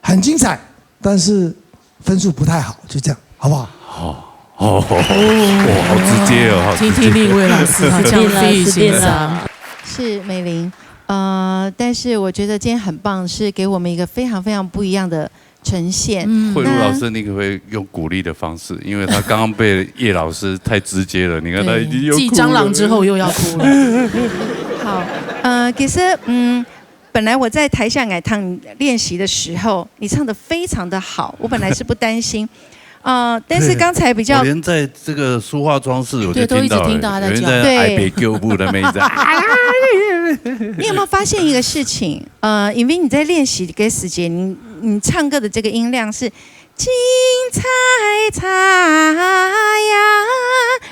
很精彩，但是分数不太好，就这样，好不好？哦，哇，好直接哦，好直接。听听另一位老师，好像定了，飞行是定上。了。是美玲，呃，但是我觉得今天很棒，是给我们一个非常非常不一样的呈现。慧茹老师，你可不可以用鼓励的方式？因为他刚刚被叶老师太直接了，你看他已经又哭了。继蟑螂之后又要哭了。好，呃，其实嗯，本来我在台下矮唱练习的时候，你唱的非常的好，我本来是不担心，呃，但是刚才比较我连在这个书画装饰，我就对都一直听到了听到他在叫有人在那哀别救步的妹子，你有没有发现一个事情？呃，因为你在练习的时节，你你唱歌的这个音量是精彩彩呀，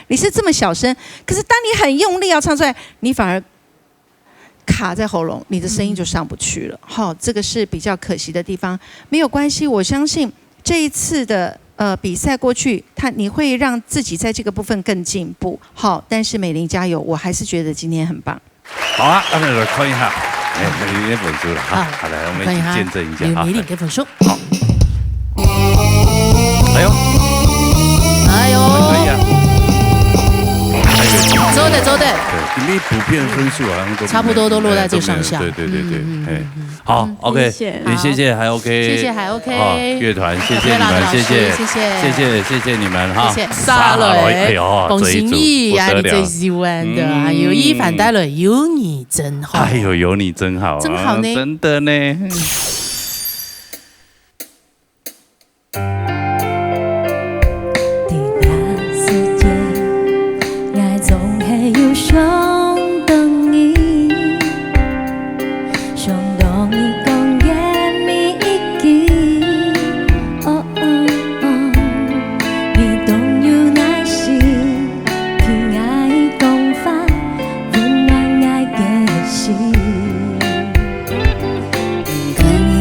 你是这么小声，可是当你很用力要唱出来，你反而卡在喉咙，你的声音就上不去了。哈，这个是比较可惜的地方。没有关系，我相信这一次的呃比赛过去，他你会让自己在这个部分更进步。好，但是美玲加油，我还是觉得今天很棒。好啊，那我们来看一下，哎，美玲的分数了哈。啊好，来，我们看一下一起见证一下哈。刘美玲的分数。哎呦，哎呦，可以啊。做得做得，对，因为普遍分数好像都差不多都落在这上下哎都没有对对对对，嗯嗯哎，好，OK，谢谢你谢谢还 OK，谢谢还 OK 啊乐团，谢谢你们，漂亮的老师谢谢，谢谢谢谢谢谢你们哈，谢谢撒了哎呦，恭喜你呀，这一组不得了你最喜欢的，嗯还有一凡带了有你真好。哎呦，有你真好啊，真好呢真的呢。在那时节，我总是有想到你，想到你讲的每一句。哦哦哦，你总有耐心，听我讲话，温暖我的心。不管你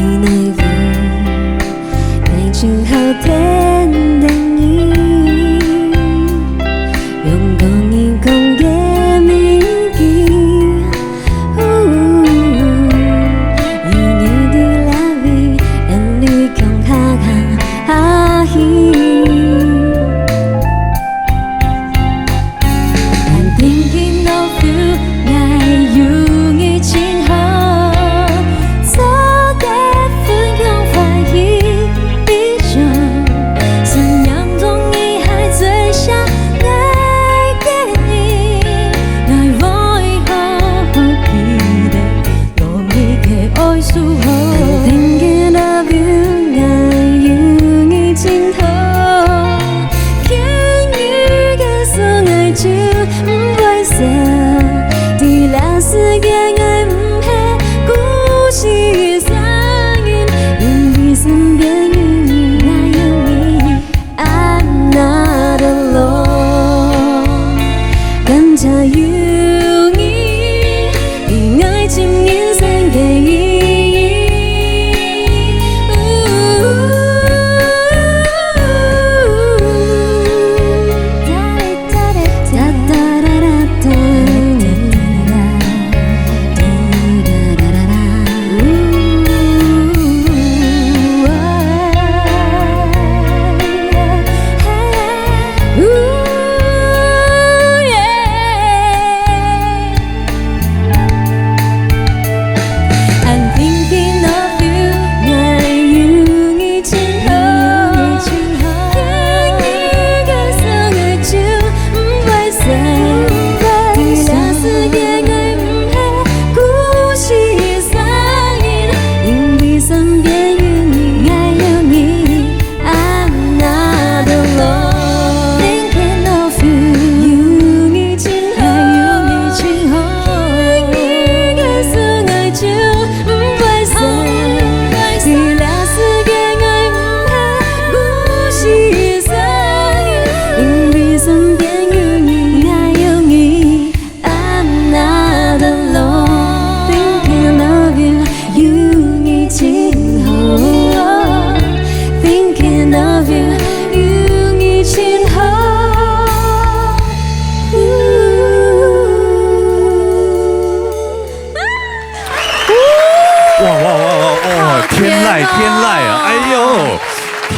天籁，天籁啊！哎呦，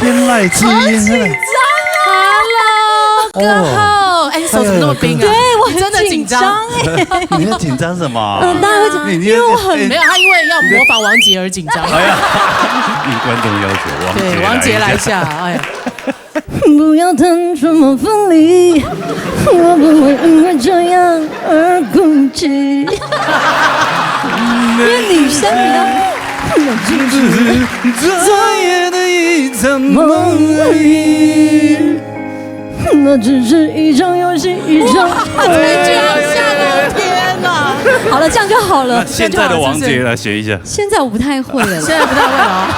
天籁之音，好紧张哦。Hello，哥好，哎，你手怎么那么冰啊？哎呦你真的紧张？你在紧张什么？嗯，大家会讲，你你因为我很没有，他因为要模仿王杰而紧张。哎呀，应观众要求，王杰对，王杰来一下，哎，不要谈什么分离，我不会因为这样而孤寂。因为女生比较，昨夜的一场梦而已。那只是一场游戏，一场。太紧张了，天哪！好了，这样就好了。现在的王杰来学一下。现在我不太会了啦。现在不太会了哦。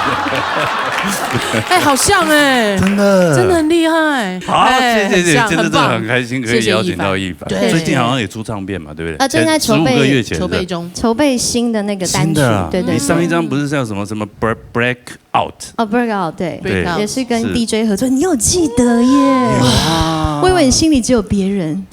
哎，好像哎，真的，真的很厉害。好，哎谢谢谢谢，很像今天真的很棒很开心，可以邀请到亦凡。谢谢亦凡对最近好像也出唱片嘛，对不对？啊最近在筹备十五个月前筹备中。筹备新的那个单曲，新的啊，对对对。你上一张不是叫什么什么 break out？哦，break out，对，对 Break out 也是跟是 D J 合作，你有记得耶？我以为你心里只有别人，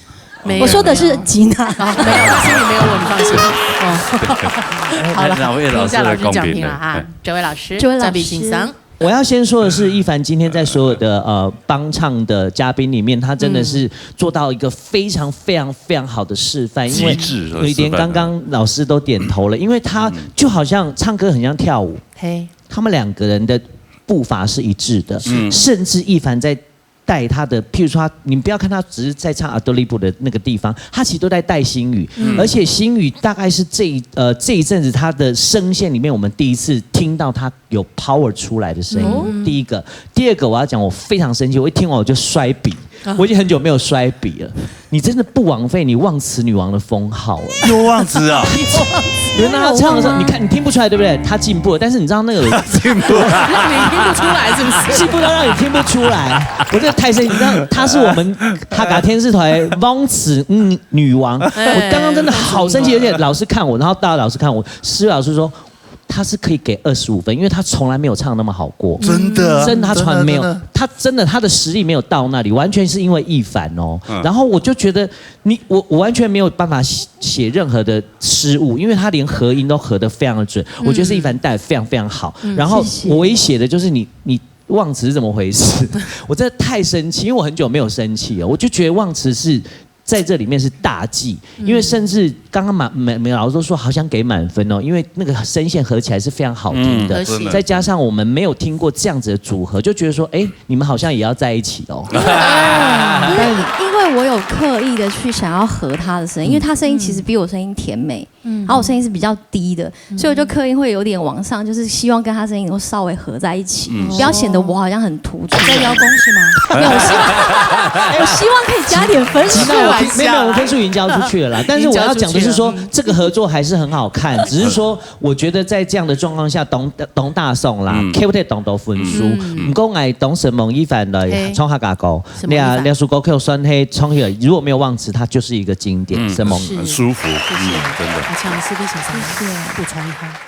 没有我说的是吉娜。啊，没有，心里没有我，你放心。哦，好了，那我也听一下老师老师来公平讲评了哈了。。这位老师，这位老师再比欣赏。我要先说的是，亦凡今天在所有的呃帮唱的嘉宾里面，他真的是做到一个非常非常非常好的示范，因为极致的对，连示范刚刚老师都点头了，因为他就好像唱歌很像跳舞，嘿，他们两个人的步伐是一致的，嗯甚至亦凡在带他的，譬如说他，你不要看他只是在唱阿多利布的那个地方，他其实都在带星宇，而且星宇大概是这一呃这一阵子他的声线里面，我们第一次听到他有 power 出来的声音。第一个，第二个我要讲，我非常生气，我一听完我就摔笔，我已经很久没有摔笔了。你真的不枉费你忘词女王的封号了。又忘词啊！原来他唱的时候，你看你听不出来对不对？他进步了，但是你知道那个进步了。让你听不出来是不是？进步到让你听不出来。我真的太生气，你知道她是我们哈嘎电视台忘词嗯女王，我刚刚真的好生气，而且老师看我，然后大家老师看我，施老师说。他是可以给二十五分，因为他从来没有唱那么好过。真的啊真的他从来没有真的真的，他真的他的实力没有到那里，完全是因为亦凡哦。然后我就觉得你我我完全没有办法写写任何的失误，因为他连合音都合得非常的准，我觉得是亦凡带得非常非常好。然后谢谢我唯一写的就是你你忘词是怎么回事？我真的太生气，因为我很久没有生气了，我就觉得忘词是。在这里面是大忌，因为甚至刚刚马美美老师都说好想给满分哦，因为那个声线合起来是非常好听的，嗯和谐再加上我们没有听过这样子的组合，就觉得说，哎，你们好像也要在一起哦。因为因为我有刻意的去想要合他的声音，因为他声音其实比我声音甜美，然后我声音是比较低的，所以我就刻意会有点往上，就是希望跟他声音能够稍微合在一起，不要显得我好像很突出。在邀功是吗？我希望可以加点分数啊。没有，没有，我分数已经交出去了啦。但是我要讲的是说，这个合作还是很好看，只是说，我觉得在这样的状况下，董董大宋啦，K O T 董都分数，不过哎，董沈梦一凡的嘿冲哈嘎高，沈梦一凡那那首歌 Q 酸黑冲起来，如果没有忘词，它就是一个经典，沈梦。很舒服，嗯，真的。好，强势力先生补充一下。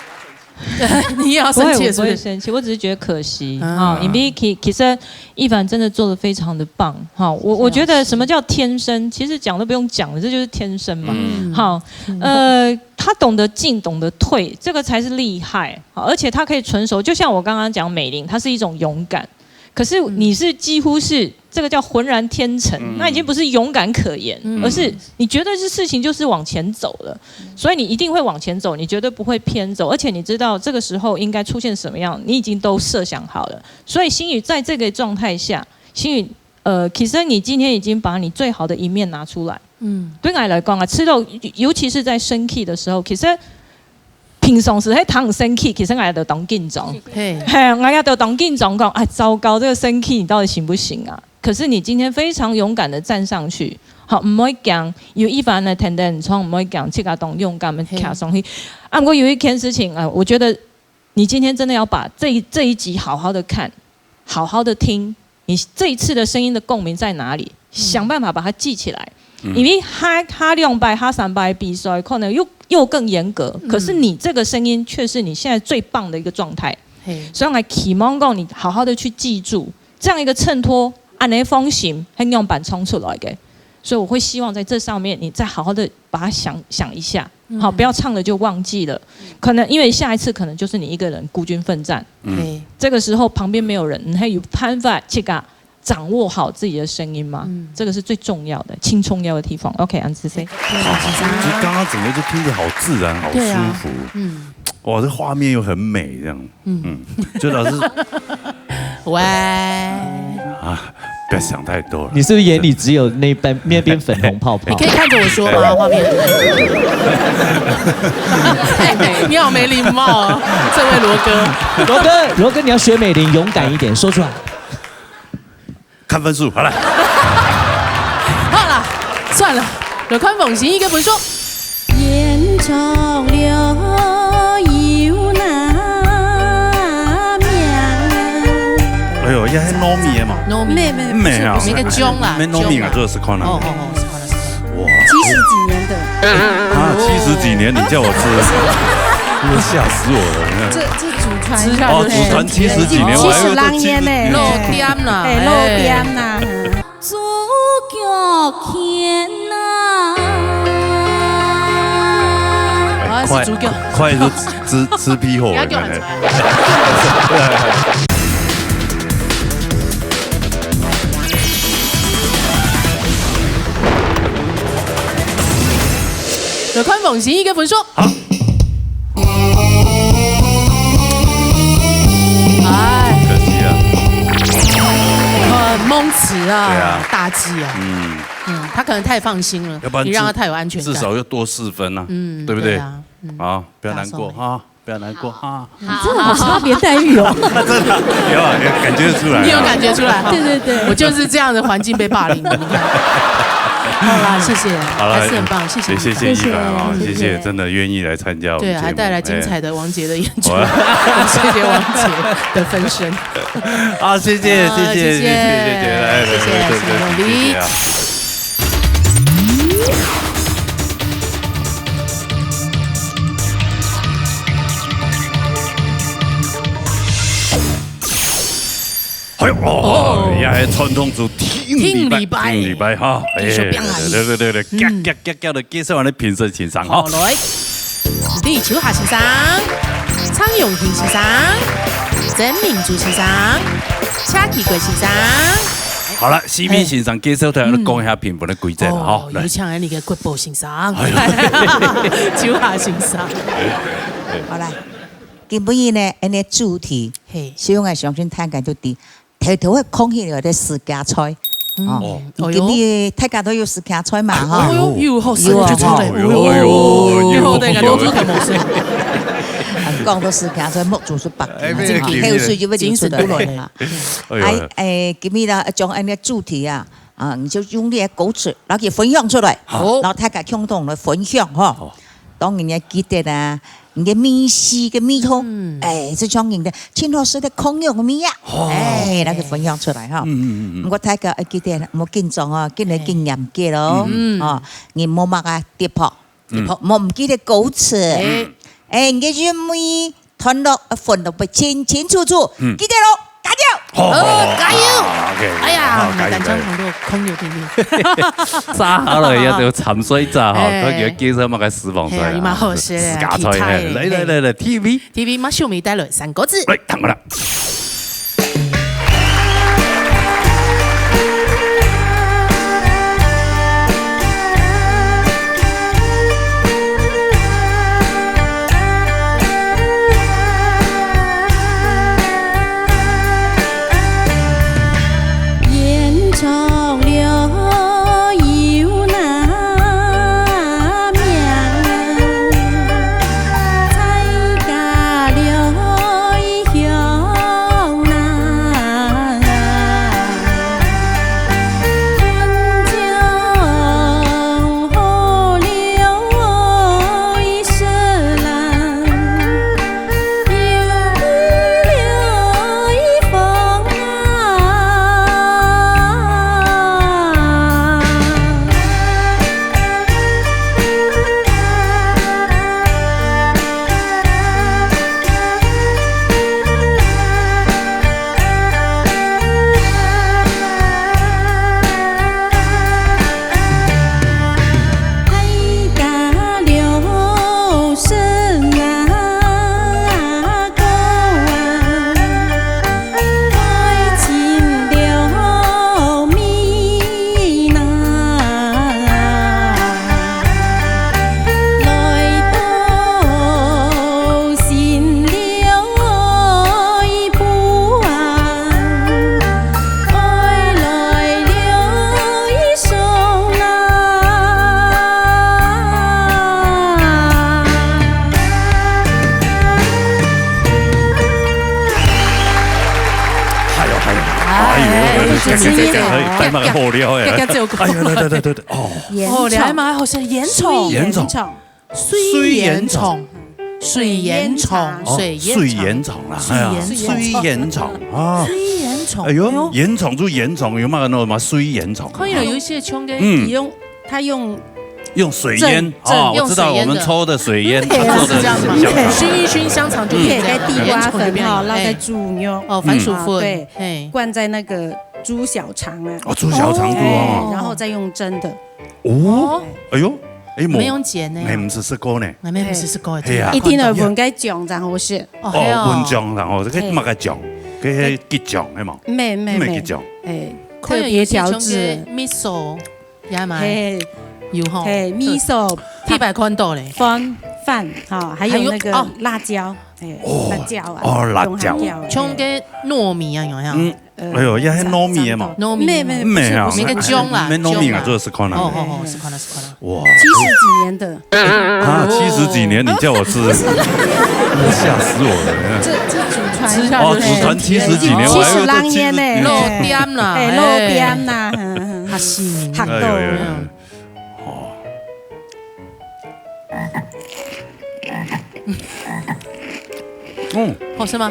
你也要不会，我不生气了是不是？会生气，我只是觉得可惜啊哈。因为其其实亦凡真的做的非常的棒哈。我我觉得什么叫天生，其实讲都不用讲了，这就是天生嘛。好，呃，他懂得进，懂得退，这个才是厉害。好，而且他可以成熟，就像我刚刚讲，美玲，她是一种勇敢。可是你是几乎是这个叫浑然天成，那已经不是勇敢可言，而是你觉得这事情就是往前走了，所以你一定会往前走，你绝对不会偏走，而且你知道这个时候应该出现什么样，你已经都设想好了。所以星宇在这个状态下，星宇，呃，其实你今天已经把你最好的一面拿出来。嗯，对我来讲啊，吃到尤其是在生气的时候，其实平常时係當生氣，其實𠊎都當緊張。嘿，嘿，𠊎也都當緊張講，哎，糟糕，這個生氣你到底行不行啊？可是你今天非常勇敢的站上去，好，毋會驚，有一番的天天創，毋會驚，自家當勇敢的徛上去。啊，不過有一件事情啊，我覺得你今天真的要把這一這一集好好的看，好好的聽，你這一次的聲音的共鳴在哪裡？想辦法把它記起來。因為下下兩擺、下三擺比賽可能又又更嚴格，可是你這個聲音卻是你現在最棒的一個狀態。嘿，所以我期望講你好好的去記住這樣一個襯托，恁樣方形，很勇敢衝出來的。所以我會希望在這上面，你再好好的把它想想一下。好，不要唱了就忘记了。可能因为下一次可能就是你一个人孤军奋战，嗯。对。这个时候旁边没有人，你还有办法去给他掌握好自己的声音吗？嗯。这个是最重要的，轻重要的地方。OK，安子飞。好，就刚刚整个就听起来好自然，好舒服。对啊。嗯。哇，这画面又很美，这样。嗯。嗯，就老师。喂。啊，不要想太多了。你是不是眼里只有那半，那边粉红泡泡？你可以看着我说吗？画面。太美，你好没礼貌哦，这位罗哥。罗哥，罗哥，你要学美玲，勇敢一点，说出来。看分数，好了。好了，算了，来看凤仙个分数。演唱了有哪名？哎呦，也很糯米的嘛。糯米。没，没，没啊，是不是那个钟啦，没糯米啊，钟啦。这个是看啊。哦，哦，哦，是看啊，是看啊。哇。七十几年的。啊，七十几年，你叫我吃，真的吓死我了，你看。这，这祖传哦，祖传七十几年，我还以为这七十几年。老店啦，哎，老店啦。主角天哪！哎，啊，是主角。快，快是吃，吃屁货了，你要给我喊出来。有看凤仙个分数。好。哎。可惜啊。很蒙词啊，对啊。大忌啊。嗯。嗯，他可能太放心了，要不然至，你让他太有安全感。至少要多四分啊，嗯，对不对？对啊，嗯。好，不要难过啊，不要难过啊。好，你真的好差别待遇哦。真的，有啊，有感觉得出来啊。你有感觉出来哈？对，对，对。我就是这样的环境被霸凌的，你看。好啦，谢谢，好啦，还是很棒，谢谢你。也谢谢一凡啊，谢谢。谢谢，真的愿意来参加我们节目，对，还带来精彩的王杰的演出，哎。谢谢王杰的分身。好，谢谢，啊，谢谢，谢谢，谢谢，谢谢，来，来，谢谢，来，来，谢谢永利。谢谢啊。哎呦，哦，哦。也系传统做听礼拜，听礼拜。听礼拜哈，继续拼下去。哎，对，对，对，对，嗯。夹，夹，夹，夹的介绍完了评审先生哈。好，来。李秋霞先生、蔡永兴先生、曾明珠先生、谢继国先生。好了，四位先生介绍出来，嗯。讲一下评分的规则了哈。哦，来。有请你个国宝先生。哎呦。秋霞先生。好，来。今晡日呢，恁个主题，嘿。所以我相信大家都知， 头头个空气有个私家菜。嗯。哦。哦哟。今日大家都有私家菜嘛，哈。哦哟，有好食个就出来。有啊，有啊，哦哟，有啊，有啊。以后大家都出来谋生。啊，讲到私家菜，目珠是白的，哎，这个没有，没有。口水就会流出来了哈。精神不来了。哎哟。哎，哎，今日呢，将恁个主题啊，啊，你就用你个歌词，然后给分享出来，好。然后大家共同来分享哈。好。当然要记得啊， 你个味緒个味道，嗯。哎，就像人个天老师个空肉个味啊，哦。哎，那个分享出来哈。嗯，嗯，嗯，嗯。不过大家要记得，莫紧张哦，紧来紧严格哦。嗯。哦，你莫么个跌破，嗯。跌破，莫唔记得歌词。哎。哎，你个韻味、段落，呃，分得不清清楚楚，嗯。记得咯。 加油！好，好，好，好，加油！啊，OK，OK，哎呀，好，加油，我们单枪加油。团队空有点点。啥好了，也得参赛者哈，哎。快给他介绍嘛，该私房菜啊。哎呀，你蛮好吃的啊，私家菜，期待，嘿，来，来，来，来，T V。T V马上为你带来三个字。来，看过来。這這這這，哎，帶麼个好料哎。這這這有夠。哎呀，對對對對對，哦。煙哦，你還蠻好笑，煙囪。煙囪。水煙囪。水煙囪。哦，水煙囪。水煙囪啦，哎呀，水煙囪。水煙囪啊。水煙囪。哎喲，哎喲。煙囪就煙囪，有麼个那麼水煙囪？可以了，有一些窮个。嗯。你用，他用用水煙正，正啊，我知道，用水煙的。我們抽的水煙，對啊，他做的是這樣嘛。是香腸。燻一燻香腸就可以這樣，你可以在地瓜粉哈，煙囪就變了。落在豬肉，哦，番薯粉，啊，對，嘿。灌在那個豬小腸啊。哦，豬小腸肚哦。哎，然後再用蒸的。哦，哎喲，哎，無，沒有剪呢。哎，毋係食過呢。哎，沒有，毋係食過的，係啊。一定要聞該醬正好食。哦，哦，係哦。聞醬，然後這個嘿。麼个醬？這個桔醬，係無？毋係，毋係，毋係桔醬。哎，可能有一些特別調製。像个miso， 也嘛，嘿。有吼。嘿，miso，地板看到咧。飯，飯，哈，還有那個還有，哦。辣椒，哎，哦，辣椒啊，哦，辣椒。用辣椒啊，像个糯米啊，有沒有？嗯，呃，哎喲，也係糯米个嘛。糯米。沒，沒，不是，沒有啊，不是。那個醬啦，沒糯米啊，醬啦。做的是看啊。哦，哦，哦，是看啊，是看啊。哇。七十幾年的。啊，七十幾年，你叫我吃，嚇死我了。這，這祖傳，哦，祖傳七十幾年，我還以為這七十，七十幾年呢。老店啦，哎，哎。老店啦，嗯，嗯，嗯。嚇死人。嚇到。哎喲，哎喲，哎喲。 哦。嗯。好食嗎？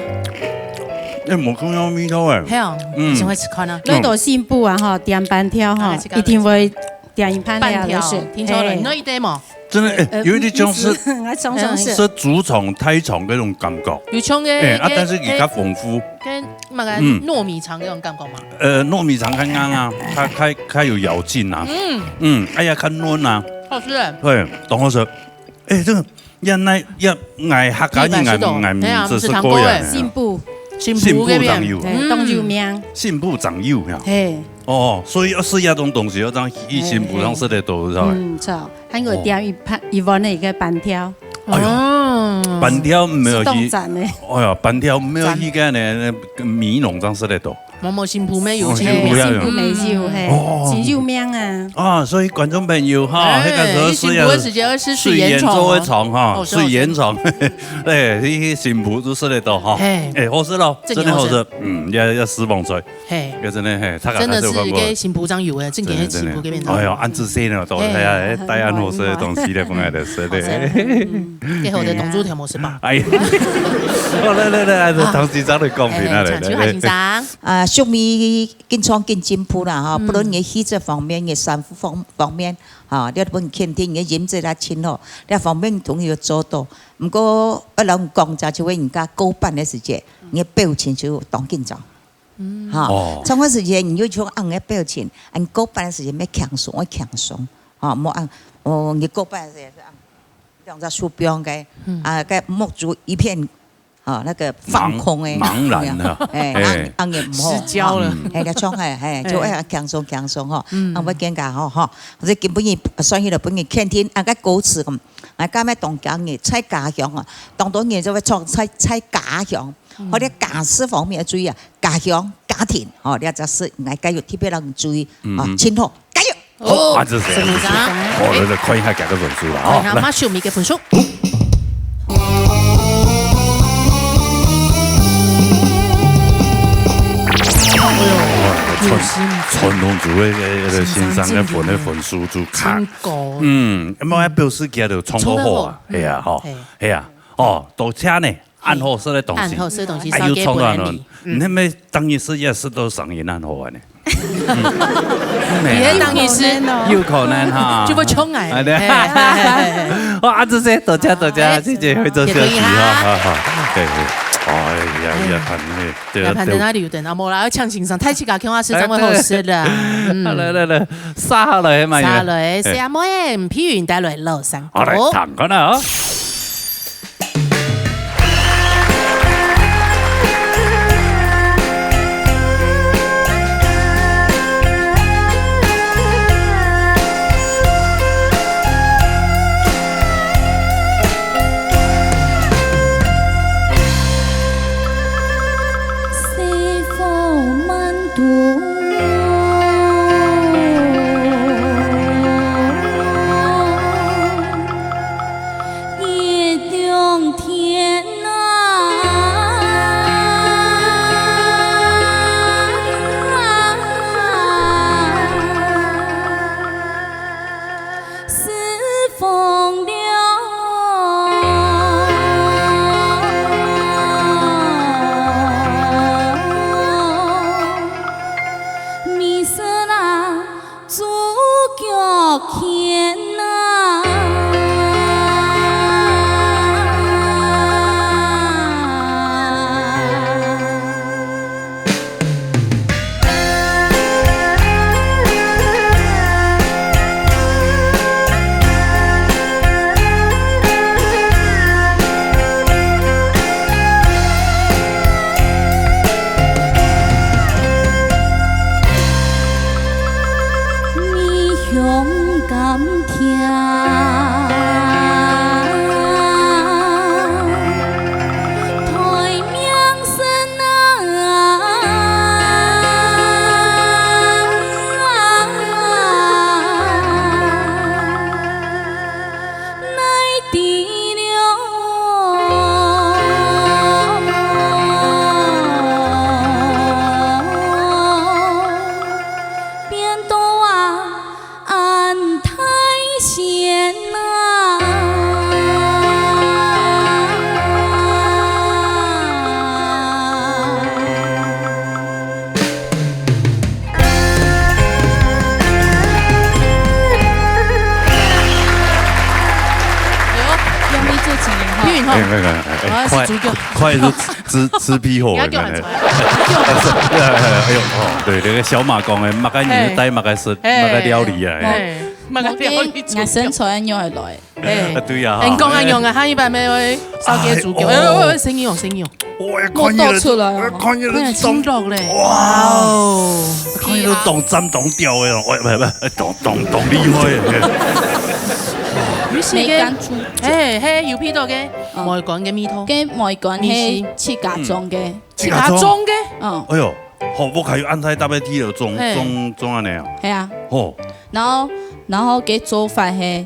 哎，無共樣味道哎。係哦，嗯。先來食看啊。來到新埔啊，吼，點粄條吼，啊，這個一定會點一盤來啊，飯條，就是，聽說了，哎。你有一點嗎？真的，哎，呃，有一點像是，嗯，嗯，嗯，嗯。是竹蟲、苔蟲那種感覺。有像个，哎，啊，个，但是佢較豐富。个，个麼个嗯。糯米腸那種感覺嗎？ 呃，糯米腸較硬啊，較，較，較有咬勁啊。嗯。嗯，哎呀，較嫩啊。好食欸。對，當好食。哎，這個，也那，也，𠊎客家人，𠊎，𠊎，哎呀，毋係食過呀。毋係食過欸。新埔。新埔該片。新埔正有。對，當有名。新埔正有呀。嘿。哦，所以要食這種東西，要這樣去新埔上食得到，知道吧？嗯，著。還有點一盤，一碗的一個粄條。哎喲，哦。粄條毋係去，係當讚的。哎呀，粄條毋係去該呢，那個美濃上食得到。 某某新埔乜有，哦，新埔乜有。新埔乜有，嘿。哦。真有名啊。啊，所以觀眾朋友哈，哎，那個時候是新埔个時節愛食水煙腸哦。水煙做个腸哈，哦，水煙腸。哎，去新埔就食得到哈。嘿。哎，好食咯，真个好食。真的好食。嗯，也，也私房菜。嘿。也真的，嘿，大家真的是還是有看過。一個新埔正有个，正經係新埔該片。真的，真的。哎喲，恁仔細呢，都，嘿。哎呀，哎，帶恁好食个東西來分𠊎來食个。好食。嗯，最好的同桌條模式吧。哎呀，好，來，來，來，來，同事長來講評啊，哎，來，來，請，請先生。來。 啊，畜牧業緊創緊進步啦，吼，嗯。不論你畜殖方面、你產婦方，方面，吼，你分肯定，你飲食啊，真好，這方面統一有做到。毋過，愛摎你講，就係人家過磅个時節，你个表情就當緊張。嗯。吼，哦。上个時節，你就像恁个表情，啊，你過磅个時節，愛輕鬆，愛輕鬆，吼，莫恁，哦，你過磅个時節，恁，兩隻手放開，嗯。啊，該目珠一片 哦，那個放空的，茫，茫然啊。有沒有？哎，哎。恁，恁樣毋好，失焦了。吼。哎，你像，哎，哎，就愛輕鬆輕鬆吼，嗯。啊，愛更加好，吼。這今晡日，算起來晡日肯定，啊，該歌詞，嗯，啊，今日當今日在家鄉啊，當多人就會唱在，在家鄉，嗯。或者家事方面要注意啊，家鄉、家庭，吼，這隻事，應該有特別讓你注意，啊，嗯哼。真好，加油！ 好，哦，恁仔細，辛苦晒。好，來，來看一下佢个分數啦，吼，看一下來。馬上一個分數。哎喲，哇，傳，傳統組个，个，个先生个分，个分數就較，真高。嗯，那麼表示佢就創作好啊，創作好。係啊，吼，嗯，係。係啊，哦，多謝呢。 恁好食个東西。恁好食个東西，哎，又創造恁好，燒雞飯个米。嗯。你係毋係當日食夜食到聲音恁好啊呢？嗯。你係當日食，有可能哈。就會衝來。哎，對。嘿，嘿，嘿，嘿。哇，啊，這些多謝，多謝，哎，謝謝惠州小姐，謝謝你哈。哈，哈，哈。哎，哎，哎呀，哎。哎呀，看，哎，對啊，來，盤在那裡有燈啊，無啦，要搶先生，太起搞，看我食這麼好食的。哎，對。嗯。來，來，來，殺下來嘛，殺下來，哎。係啊，妹，皮雲帶來老山歌。好，來，聽看啊。皮云吼，哎，那个，哎，哎，啊，是豬腳。快，快是吃，吃，吃皮火的那个。你要叫喊出来。哎呦，哦，对，那个小马公，哎，麼个人帶麼个食，哎，麼个料理啊，哎。哎，麼个料理豬腳。我生出來肉會來。哎，啊，對啊，哎，你講恁樣啊，哈。他一般沒有燒雞豬腳。哎，哎，哎，哎，生意哦，生意哦。我也看見了，莫倒出來哦。我也看見了，哎，青肉嘞。哇哦，看見了，當讚當屌的哦，喂，不，不，當，當，當厲害的。有些个，梅干豬腳。哎，嘿，有味道个，嗯。梅干个味道。个梅干係自家種个。嗯。自家種个？嗯。哎喲，好，我還有安排搭配地了，種，嘿。種，種恁樣啊。係啊。哦。然後，然後个做法係，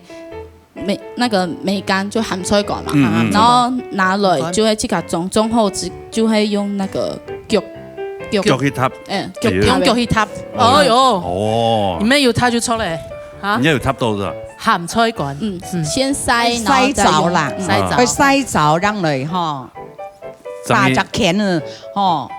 梅，那個梅干就鹹菜乾嘛，嗯，嗯，嗯。然後拿來就會自家種，種好之，就會用那個腳，腳，腳去踏。嗯，腳踏的。用腳去踏。哦喲。哦。你沒有踏就錯了，哈？人家有踏到是吧？鹹菜乾。嗯，嗯。先曬，然後再用。曬燥啦，嗯。曬燥。會曬燥，讓佢吼，打隻圈仔，吼。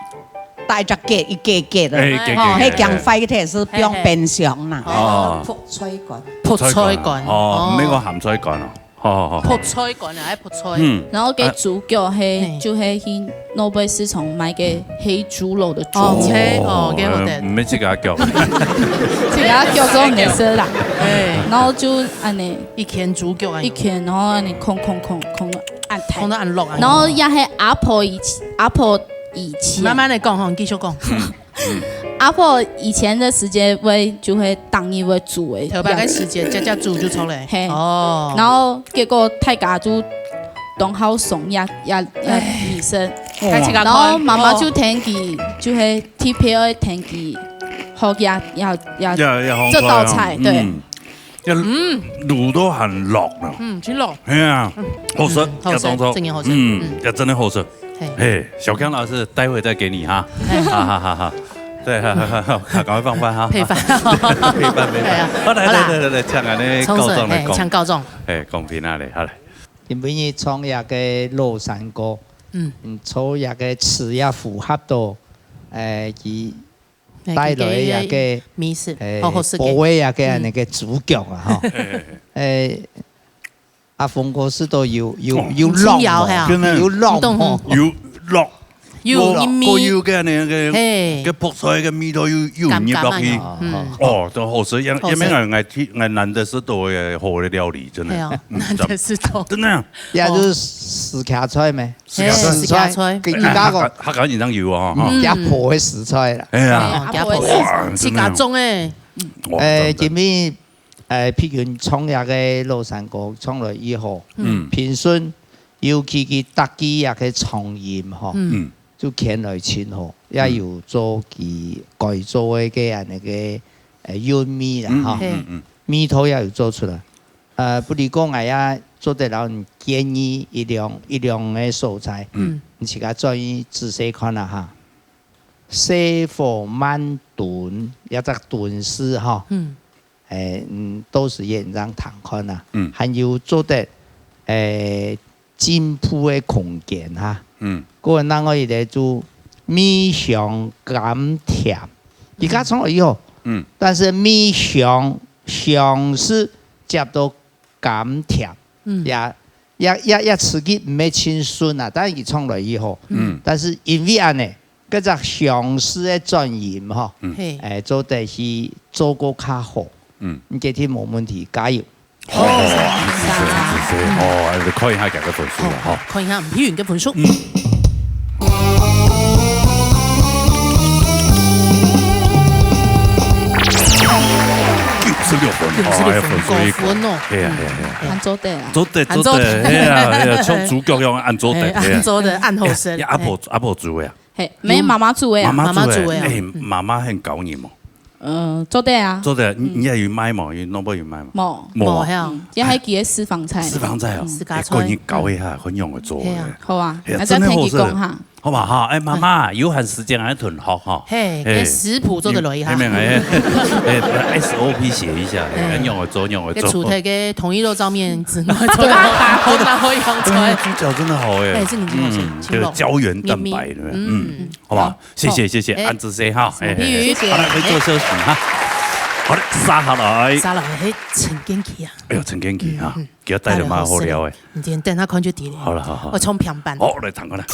大隻結一結結的，哎，結結，哦，結，係降壞个，係放冰箱啦。嘿，嘿。哦。覆菜乾。覆菜乾。哦，哦。毋係講鹹菜乾哦。好，好，好，好。覆菜乾啊，愛覆菜。嗯。然後个豬腳係，啊。就係去諾貝市場買个黑豬肉个豬腳。哦，切，哦，給我的。呃，毋係自家腳。自家腳做毋得食啦。哎。然後就恁呢。一圈豬腳啊。一圈，然後恁呢炕炕炕炕到恁大。炕到恁落啊。然後也係阿婆以前，阿婆以前。慢慢地講吼，你繼續講。嗯。 阿婆以前个時節會，就會當日會煮个。頭擺个時節，隻隻煮就出來。嘿。哦。然後結果大家就當好送這，這，這醫生。哎。然後媽媽就跈佢，就係特別愛跈佢，學這，這，這，這，這道菜，對。嗯。 這滷到還落呢。嗯，真落。係啊，嗯，好食，嗯，好食，這當初，真个好食。嗯，嗯。這真个好食。嘿。嘿，小剛老師，待會再給你哈。嘿。哈哈哈哈。對，哈哈哈哈，趕快放飯哈。配飯。配飯，配飯。對啊。好，來，好啦。來，來，來，來，請恁呢告狀來講。嘿，請告狀。嘿，公平啊嘞，好來。因為你唱這个老山歌，嗯。嗯，唱這个詞也符合到，誒，佢 帶來一個，美食，誒，好好食个。保衛一個恁呢个主角啊，吼。嗯。誒，阿峰哥食到有，有，哦。有浪吼，真个。有浪吼。有浪。有，有，有个恁呢个，嘿。个覆菜个味道又，又入落去。甘甘啊，嗯。哦，都好食，因，好食。因為𠊎，𠊎，𠊎難得食到个好个料理，真个。係哦，嗯，難得食到。真个啊。也就係自家菜咩？ 自家菜。嘿，自家菜。自家个。客家，客家人當有哦，哈。嗯。阿婆个食材啦。哎呀。哦，阿婆个食材。哇，自家種个。真的哦。哇，誒，真的。今日，誒，譬如唱這个老山歌，唱了以後，嗯。平順，尤其佢搭佢這个長音吼，嗯。就牽來真好，也有做佢該做个个恁呢个，誒，韻味啦，嗯，吼。嗯，嗯。味道也有做出來。 呃，不如講，𠊎也做得摎你建議一兩，一兩个所在，嗯。你自家轉去仔細看啊哈。細火慢燉，這隻燉字吼。嗯。誒，嗯，到時也正聽看啊。嗯。還有做得，誒，進步个空間哈。嗯。過另外一個就味香甘甜，而家從來有，嗯。但是味香，香係接到 甘甜，嗯。也，也，也，也自家毋係盡順啊，但係佢唱來以後，嗯。但是因為恁呢，該隻相似个轉音吼，嗯。嘿。誒，做得去做過較好。嗯。你決定無問題，加油。哦，謝謝，謝謝，哦，哎，看一下佢个分數啊，吼。好，看一下吳碧雲个分數。嗯。 九十六分，九十六分，哦，還有分數一個。高分哦。係啊，係啊，係啊。恁做得啊。做得，還做得。做得，係啊，係啊，像主角樣恁做得，哎，係啊。恁做得，恁好食。哎，阿婆，阿婆煮个啊？嘿，毋係媽媽煮个啊。媽媽煮个。媽媽煮个啊。哎，嗯。媽媽很高人哦。呃，做得啊。做得，你，嗯。你也有賣無？有，攏無有賣無？無。無啊。無，係啊。嗯，這還係佢个私房菜。私房菜哦。嗯。自家菜。哎，過年搞一下，很用个做个。係啊。好啊，哎呀，還再聽佢講哈。真的好食。 好吧，哈，哎，媽媽，有閒時間還同學哈。嘿，哎，个食譜做得來一下。哎，哎，哎，哎，S O P寫一下，哎，哎。恁樣來做，恁樣來做。个主題个統一肉燥麵，只能做到，好難好用出來。哎，豬腳真的好哎。哎，這個真的好吃，嗯，請講。這個膠原蛋白，對不對？嗯，嗯，好吧，好。謝謝，謝謝，好。恁仔細哈，哎，哎，謝謝。好，來，來做休息哈。好的，續下來。續下來，嘿，陳建奇啊。哎呦，陳建奇哈。嗯，嗯。佢帶了嘛好料誒。你等下看就知了。好了，好，好。我從平板。好，來，聽看啦。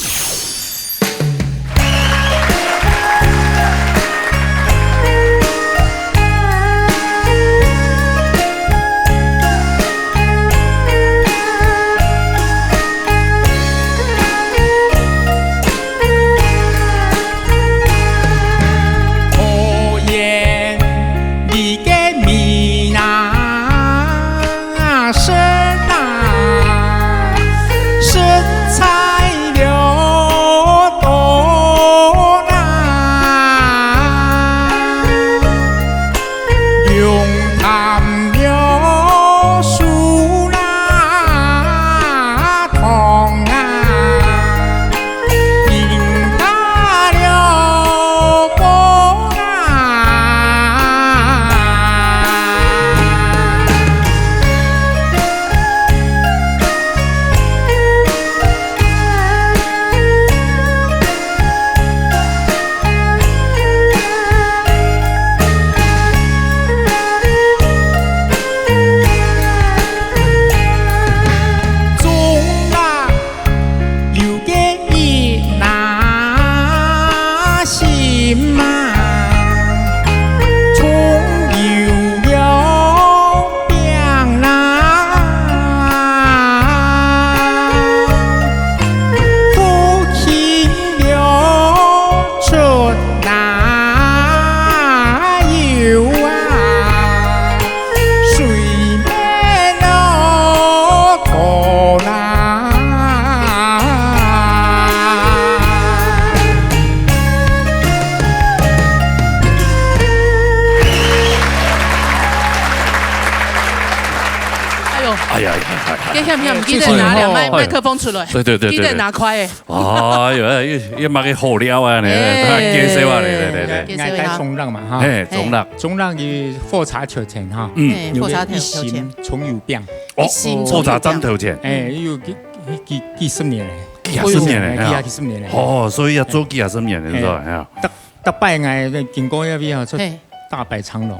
哎呦，哎呀，哎呀，哎呀。等一下，等一下，記得拿兩麥，哎，麥克風出來。對，對，對，對，記得拿開誒。對。哎呦，哎，也，也嘛个好料啊，呢，哎。介紹啊，來，來，來，來。介紹一下。𠊎戴中樂嘛，哈。哎，中樂。中樂个火車頭前，哈。嗯。哎，有个火車頭，一心頭前。蔥油餅。哦，一心蔥油餅。火車站頭前。哎，有幾，幾，幾十年了。幾啊十年了，哎，幾啊，哎呀。幾十年了。哦，所以要做幾啊十年了，哎。是吧？哎呀。 逐擺𠊎經過該位吼，就大排長龍。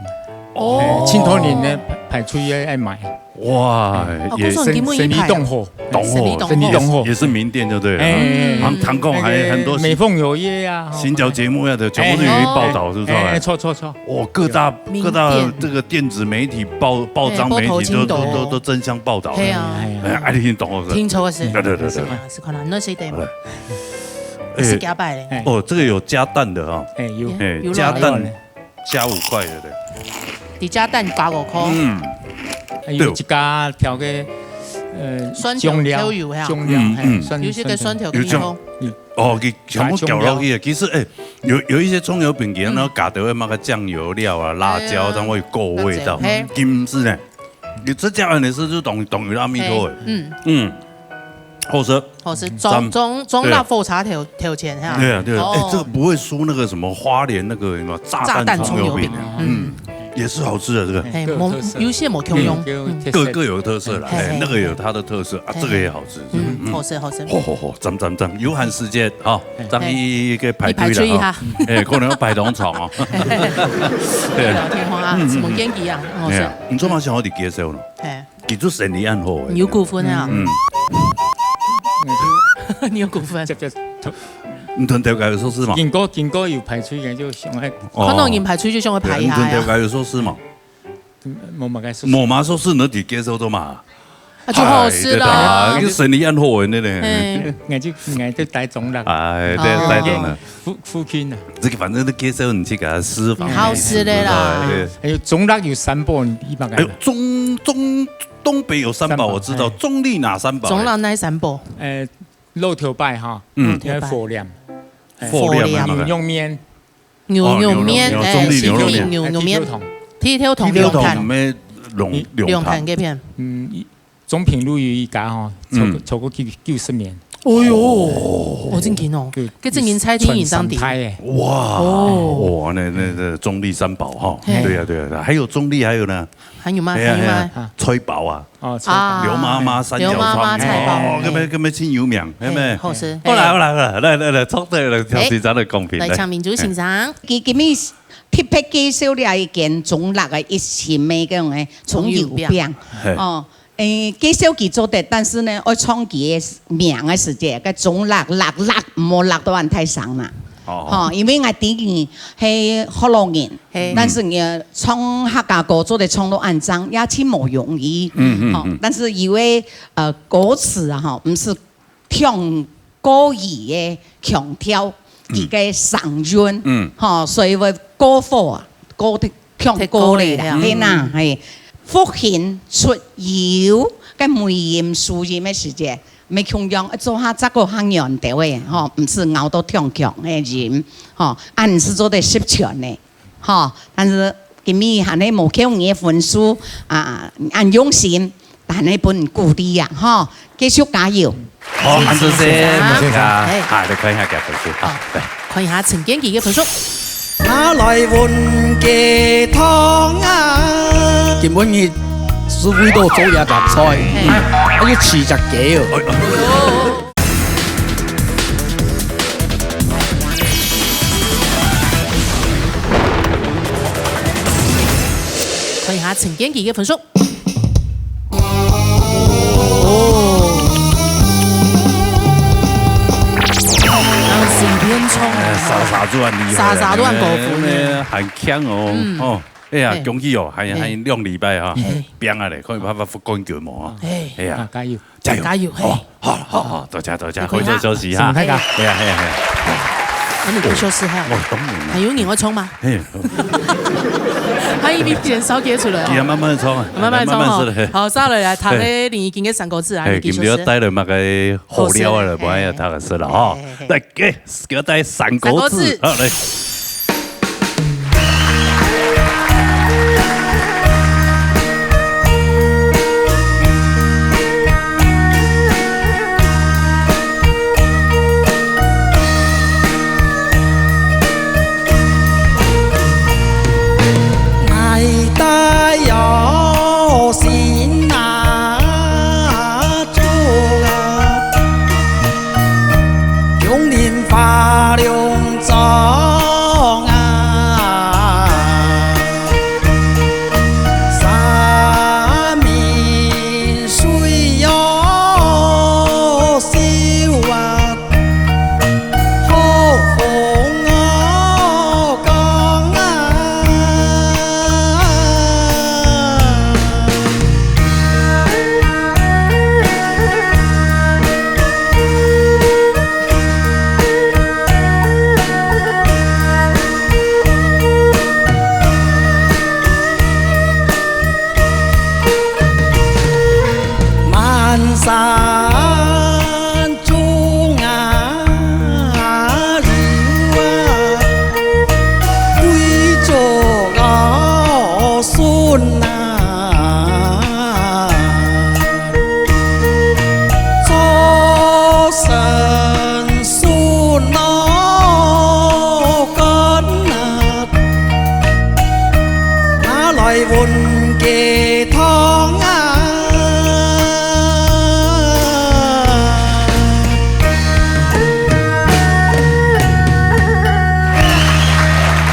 哦。哎，盡多人呢排，排隊愛，愛買。哇，哦，也生，故所今晡日排啊。生意當好。當好，生意當好。生意當好。也是名店就對了。哎，哎，哎。好像唐貢還有很多那個美鳳有約啊，行腳節目啊的，全部都有一報導，哎，是不是？哎，哎，著，著，著。哦，各大，名店。各大這個電子媒體、報，報章媒體都，哎，報頭都，都，都爭相報導。嘿啊。哎，哎，你聽懂了是吧？聽著是。對，對，對，對。是看啊，是看啊，那是對嘛。好嘞。哎，是加擺嘞。哎。哦，這個有加蛋的啊。哎，有。哎，有啦。加蛋 加五塊，對不對？你加蛋加五塊。嗯。還有一家調个，呃，蒜頭醬料，醬油呀。醬料，嗯，嘿，嗯。蒜，有些个蒜頭有醬，蒜頭。嗯。哦，佢全部攪落去的。加醬料。其實，哎，有，有一些蔥油餅，佢那加點那個醬油料啊、辣椒，哎呀。它會夠味道。辣椒，嘿。毋係呢，你這家人是，是等，等於阿彌陀佛。嘿，嗯。嗯。好食。 好食，中，讚。中，中壢火車頭，頭前哈。對啊，對啊，哎，哦。這個不會輸那個什麼花蓮那個什麼炸彈蔥油餅啊。炸彈蔥油餅啊，嗯。嗯，也是好吃的這個。哎，各有特色。無，有些無共樣，嗯，嗯。各，各有特色啦，嘿，哎，嘿，那個有它的特色啊，嘿，這個也好吃。嗯，嗯。好食，好食。好，好，好，讚，讚，讚，有閒時節哈，嘿。正去該排隊啦，你排隊哈。哈。哎，可能要排當長哦。對。聊天話啊，嗯，嗯，嗯。什麼煙一樣，好食。哎呀，你做麼想要你介紹呢？嘿。 其實生理恁好誒。你有股份啊？嗯。你有股份。這，這，你同頭家有熟事嘛？經過，經過有排隊个就想愛，哦。看到人排隊就想愛排一下呀。對，你同頭家有熟事嘛？嗯，無麼个熟事。無麼个熟事，你就介紹到嘛？啊，就好食啦。哎，對啦，這生理恁好誒，你呢？哎。𠊎就，𠊎就帶中樂。哎，對，哦。帶中樂。附，附近啊。這個反正都介紹你去給他私房美食，好食的啦。對不對？還有中樂有三寶，你捌个？哎呦，中，中 東北有三寶，三寶，我知道，嘿。中壢哪三寶？中壢哪三寶？呃，老頭擺哈，嗯。老頭擺。還有火龍，哎，火龍。牛肉麵。牛肉麵，哦，牛肉麵，哎，中壢牛肉麵。牛肉麵。哎，剃頭堂。剃頭堂，剃頭堂，兩盤。兩盤，兩盤該片。嗯，一，中平路有一家哈，超過，嗯。超過九，九十年。哎呦，哦。哦，真緊哦。對，該真緊在地人當地。傳三代誒。哇，哦。哇，那，那，那中壢三寶哈。嘿。對呀，對呀，對呀。還有中壢還有呢？ 還有嗎？還有嗎？哎呀，哎呀，菜包啊。哦，菜包。啊，劉媽媽山藥湯。劉媽媽菜包，哦，嘿。該邊，該邊盡有名，嘿，嘿。好食。好啦，好啦，好啦，來，來，來，坐下來，來，挑起咱的公平，來，來。請明珠先生。佢今日特別介紹了一間中壢个一心个該種个蔥油餅。蔥油餅。嘿。哦，誒，介紹佢做得，但是呢，愛唱佢个名个時節，該中辣辣辣，毋好辣到恁大聲啦。哦。吼，因為𠊎知佢係學老人，嘿。但是你唱客家歌做得唱到恁正，也真無容易。嗯，嗯，吼，嗯。但是因為，呃，歌詞啊，吼，毋係 唱國語个腔調，嗯。佢个聲韻，嗯。吼，所以會過火啊，過得，唱過咧啦，過咧，係啊。係啦，係。復興出油，該尾音、收音个時節，毋係共樣，做下再過較軟調个，吼，毋係咬到強強个音，吼，啊，毋係做得十全个。 吼，但是今日還係無扣你个分數啊，恁用心，但係分鼓勵啊，吼，繼續加油。好，恁多謝，謝謝。謝謝。哎。好，來看一下佢个分數。好，好。來。看一下陳建騏个分數。拿來搵雞湯啊！今晡日係為著做這隻菜，嘿。哎，愛飼隻雞哦。哎，哎。 看一下陳建騏个分數。哦。啊，隨便唱啊。哎，儕儕都恁厲害啊。儕儕都恁高分呢。哎，還強哦。嗯。哦，哎呀，嘿。恭喜哦，還，嘿。還兩禮拜哈，嘿。拚啊咧，看有辦法復冠軍無啊？嘿。哎呀。啊，加油。 加油。加油，嘿。哦，好，好，好，多謝，多謝，你看一下。回頭休息哈。辛苦大家。係啊，係啊，係啊。那你不休息哈？哦，當然啦。還有你會唱嗎？嘿。他一邊剪燒給出來哦。佢要慢慢唱啊，慢慢唱哦。慢慢食了，嘿。好，再來，來，讀嘿。該林怡君个三國志啊，嘿，你繼續試。今日帶了麼个好料啊，好食的，不然要讀个是了哈。嘿，嘿，嘿。來，給 給我帶三國志。三國志。好，來。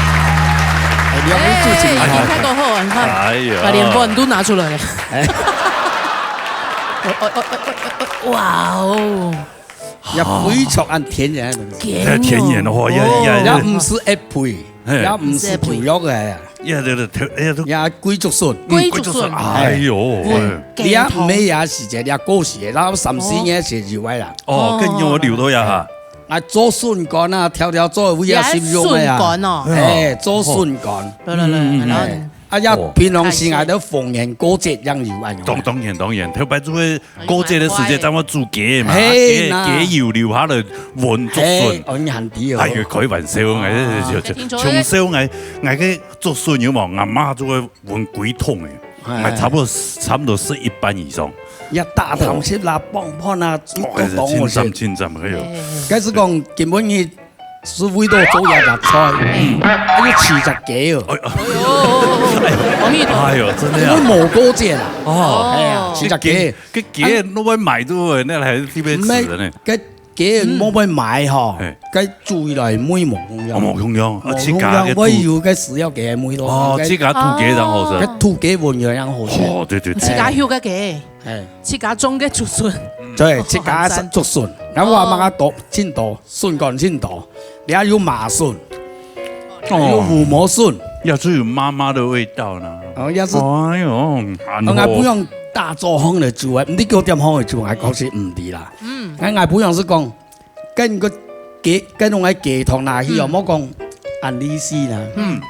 哎，兩位主持人，哎，你看過後，你看，哎呀。把連本都拿出來了。哎。哦，哦，哦，哦，哦，哦，哇哦。也非常恁天然个東西。哎，天然个話，也，也，也毋係F P，嘿。也毋係調料个。也，對，對，對，哎呀，都也貴竹筍。嗯，貴竹筍。貴竹筍，哎喲，嗯。哎。你也毋係也時節，也過時个，然後三四年前就有个啦。哦，哦。更有留到呀哈。啊，做筍乾啊，條條做个，為啊食用个啊。也係筍乾哦。哎，做筍乾。來，來，來，嗯，來，來。哎。 啊，也哦。平常時𠊎兜逢年過節正有恁樣。當，當然，當然，頭擺做个過節个時節，哎，正會煮雞嘛，嘿，雞，那。雞油留下來搵竹筍。嘿，哦，你還知哦。哎喲，開玩笑，哎，啊。就，就，哎，聽說從小𠊎，𠊎个竹筍有無？𠊎媽就會搵幾桶个，哎。𠊎差不多，差不多食一半以上。也大湯匙啦，哦。磅盤啊，哦，哎，各種東西。清淡，清淡，哎喲。哎，哎，哎。該係講，根本你 係為著做這隻菜，嗯。啊，又飼隻雞哦。哎喲。哎喲，阿彌陀佛。哎喲，真个啊。因為無過節啦。哦。哎呀，飼隻雞。該，該雞都會買到个，那還係特別值得呢。毋係，該雞莫買買吼，嘿。該煮起來味無共樣。哦，無共樣，啊，無共樣，自家个土-會有該飼料雞个味道，哦，該自家土雞正好食。該土雞聞起來正好食。哦，對，對，對。自家畜个雞，嘿。自家種个竹筍。對，自家竹筍。然後𠊎嘛个多，真多，筍乾真多，你還有麻筍，還有烏毛筍。哦。也是有媽媽的味道呢。哦，也是。哎喲，還好。哦，𠊎不用大做烘个煮啊，你叫點烘个煮，𠊎確實毋知啦。嗯。𠊎，𠊎不用是講， 跟个雞，跟用个雞湯拿去哦，嗯。莫講恁利息啦。嗯。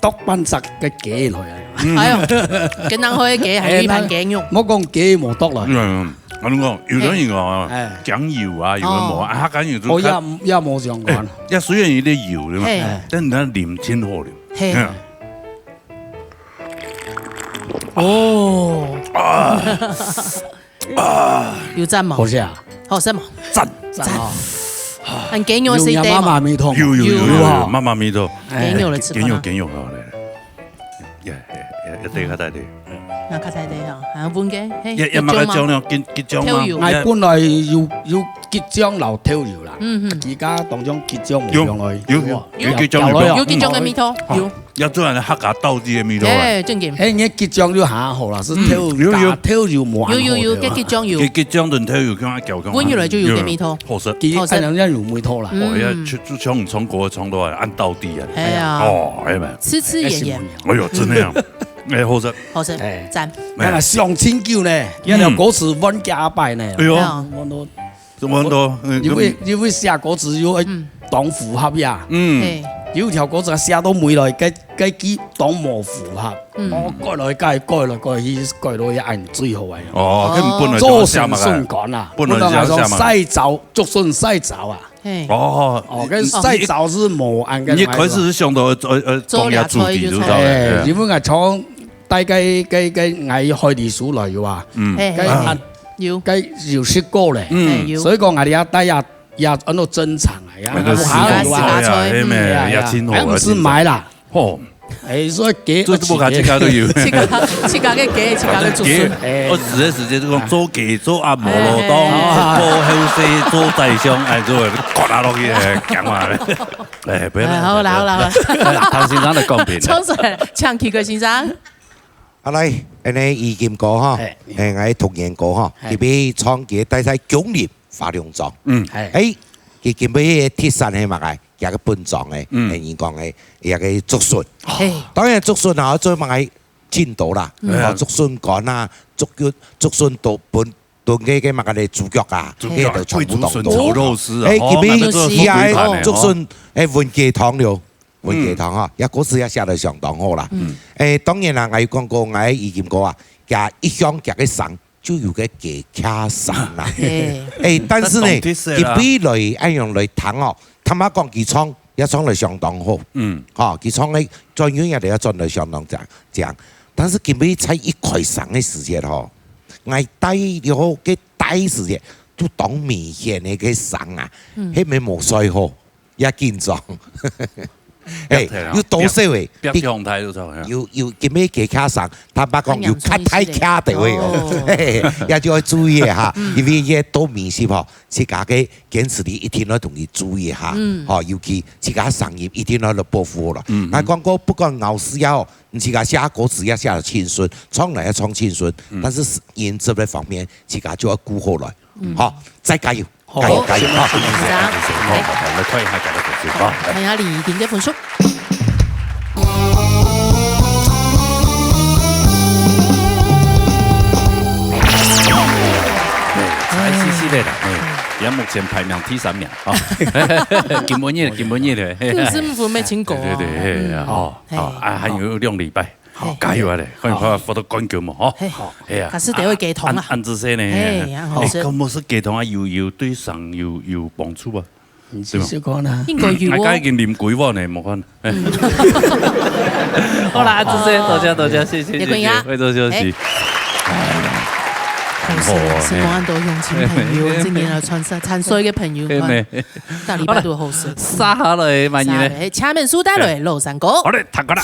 剁半隻个雞落來。嗯。哎喲，跟人開雞還有一盤雞肉。哎，那莫講雞無剁來。嗯，嗯，嗯。我跟你講，有的人哦，哎。講油啊，有的無啊，哦。啊，佢講油就哦，較也，也無相關。哎，也雖然有點油，對吧？嘿。哎。但你那啉真好啉。嘿。嗯。哦。啊。 啊。有讚無？好食啊？好食無？讚。讚哦。恁雞肉係有影媽媽味道無？有，有，有，有，有，有啊。媽媽味道。哎。雞肉來食看啊。雞肉，雞肉，好，來，來。呀，呀，呀，這個較大滴。那較大滴哈，還有分雞，嘿，也，也嘛該醬料，桔，桔醬嘛。豆油。哎，本來有，有桔醬摎豆油啦。嗯，嗯。而家當中桔醬無用了。有，有，有，有桔醬有用。有桔醬个味道，嗯。有。 也做恁樣客家道地个味道啊。哎，正經。哎，你桔醬就還好啦，係豆，嗯，有，有。加豆油無恁好个啊。有，有，有，該桔醬有。桔，桔醬同豆油共下攪，共下。搵起來就有該味道。有，好食。其實好食。恁樣也有味道啦。嗯。哦，也就，就像你唱歌唱到啊，恁道地啊。哎呀。哦，哎呀。痴痴眼眼。哎喲，真个啊。哎，好食。好食，哎。讚。哎。該相親酒呢，嗯。原來歌詞換幾擺呢。哎喲。哎呀。換到 怎麼都，嗯，因為，因為寫歌詞又愛，嗯。當符合呀。嗯。嘿。有條歌詞寫到尾來，該，該句當無符合。嗯。哦，改來改，改來改去，改到也恁最好个。哦，哦。根本本來就做成寫嘛个。筍乾啊，本來就寫嘛个。本來講曬燥，竹筍曬燥啊。嘿。哦。哦，該曬燥係無恁个。你一開始係想到，呃，呃，做講下主題就係了，做涼菜就係。哎，對啊。因為𠊎從 帶該，該，該𠊎海裡出來有啊，嗯。嘿，嘿，該啊，嘿。有。該有食過咧。嗯。嘿，有。所以講𠊎這下帶也，也安到珍藏啊，也，哎，該係還有啊。自家，自家菜，哎，嗯。哎，也真好，哎，毋係買啦。真好。哦。哎，所以雞，這，這不卡自家都有。自家，自家个雞，自家个竹筍。哎。我自家時間就講做雞、做鴨、無羅當、哎，哎，哎。做後生、做宰相，哎，做割下落去，哎，講話咧。哎，不要，哎，好啦，好啦，好啦。不要，不要，唐先生的公平。創始人，請起個先生。 啊，來，恁呢怡金哥吼，嘿。嘿，𠊎童年歌吼，嘿。特別唱佢个帶在芎林花龍莊。嗯。嘿。哎，佢今晡日个特產係麼个？佢个本莊个，嗯。哎，人講个，佢个竹筍。嘿。當然竹筍啊，做麼个真多啦，嗯。哦，竹筍乾啊，竹，竹筍都分，分該个麼个个豬腳啊，豬腳，該都全部當多。桂竹筍炒肉絲啊，哎，哦，今晡日佢个竹筍，哎，搵雞湯了。 搵雞湯哈，嗯。也歌詞也寫得相當好啦。嗯。誒，當然啦，𠊎有講過，𠊎怡金哥啊，佢一向佢个聲就有個雞腔聲啦。嘿。誒，但是呢，佢當特色啦。佢未來恁樣來聽哦，坦白講，佢唱也唱得相當好。嗯。吼，佢唱个轉音也得轉得相當正，正。但是今晡日在一開聲个時節吼，𠊎戴了个戴時節，就當明顯个个聲啊，嗯。係無睡好。 也緊張。誒，有多少誒？壁，壁向大都錯，係啊。有，有，今晡日雞腔聲，坦白講，有較大腔个位哦。哦。嘿，也就愛注意哈，嗯。因為這多面試吼，自家个堅持你一定愛同佢注意哈，嗯。吼，尤其自家聲音一定愛保護好了。嗯。𠊎講過，不管咬字也好，你自家寫歌詞也寫得清楚，唱來也唱清楚，嗯。但是音質个方面，自家就愛顧好來，嗯。吼，再加油。 好，加油，加油，好，謝謝，謝謝，謝謝，好，好，好，來看一下大家分數，好，來。看一下李怡婷个分數。哎，差一息息个啦，哎，佢目前排名第三名啊。今晡日，今晡日个，嘿，真係毋分咩清高啊。對，對，對，嘿，嗯。哦，嘿。哦，啊，還有兩禮拜。 好，嘿。加油啊咧，看你看，嘿。獲得冠軍無，吼。嘿。嘿啊，假使得會雞湯啊。啊，恁，恁仔細呢。嘿，恁好食。誒，敢毋係雞湯啊，油，油對聲有，有幫助啊？你試試看啊。對無？應該有哦。𠊎剛已經啉幾碗呢，無看。嗯。好啦，恁仔細，多謝，多謝，謝謝，也可以啊。謝謝，會做休息。哎。好食，很好哦，係講恁多鄉親朋友，嘿。今年來參賽，參賽个朋友，嘿，嘿。大禮拜都好食。殺下來，滿意呢。殺下來，請問蘇大偉，嘿。老三哥。好嘞，聽歌啦。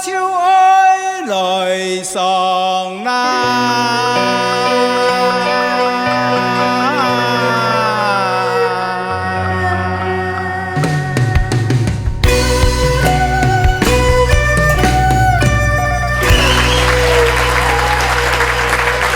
就愛來上啦。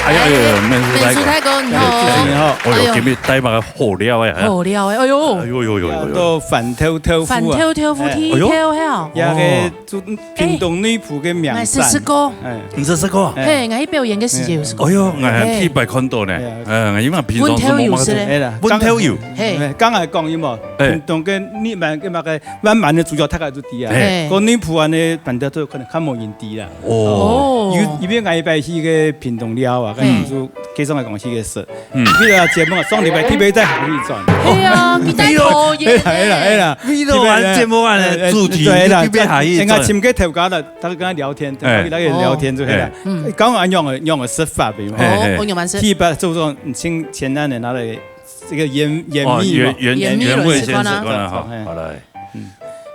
哎呀哎呀，面試大哥，面試大哥，你好。哎，你好。哎呦，哎呦今日帶麼个好料哎，好料哎，哎呦，哎呦呦呦呦呦，都粄條豆腐啊。粄條豆腐，哎粄條豆腐，哎呦粄條係哦。也个做屏東內埔个名產。哎，試試過。哎，你試試過？哎嘿，𠊎去表演个時節有試過。哎呦，𠊎第一擺看到呢，哎嗯，因為平常時無麼个，粄條有食嘞。哎啦，粄條有，嘿，哎，剛才講有無？哎屏東个你們个麼个滿滿个豬腳，大概就知啊。哎嘿，个內埔安呢，粄條豆可能較無人知啦。哦，哦，有，因為𠊎一擺去个屏東尞啊，嗯跟住街上來講去个食。嗯你个節目啊，上禮拜特別在行里轉。係啊，佢帶頭哎啦哎啦哎啦，為了玩節目啊，主題對啦，特別下一應該尋个頭家了，大家跟他聊天，哎跟他聊天就可以了哎。嗯，剛剛用了用了食法，比如哎哦，我有蠻食。第一擺做這種請前男人拿來這個鹽鹽哦，米嘛原，原鹽米原味先試看啊食看啊哈，哎好來，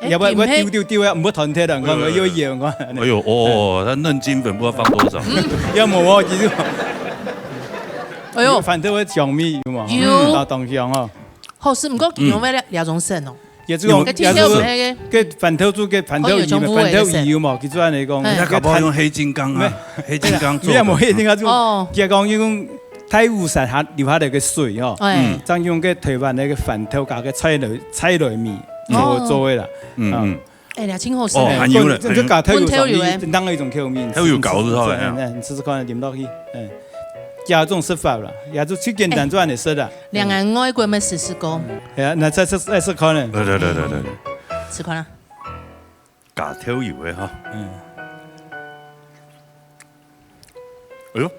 哎要不然我金黑丟丟丟啊，毋好團體了，你看我又鹽，我哎呦哦，他嫩金粉不知道放多少，要麼我其實哎呦，反正我講米有嘛，有到東西哦，好食，毋過佢用咩料種色哦？也是講个粄條毋係个，个粄條做个粄條魚嘛，粄條魚有嘛，佢做安尼講，哎他搞不好用黑金剛啊，黑金剛做的，你也無黑金剛做，哦，佢講用大武山下流下來个水哦，哎，正用个台灣那個粄條加个菜來菜來米做做个啦，嗯嗯，哎呀，真好食哦哎。還有咧就加豆油粄條油欸上去，當然一種口味，豆油搞就好了嗯，你試試看，啉落去，嗯，加這種食法啦，也就最簡單做安尼食啦。兩岸外國乜試試過，哎呀，那再試再試看呢？對對對對對對，試看啊。加豆油个哈，嗯，哎呦，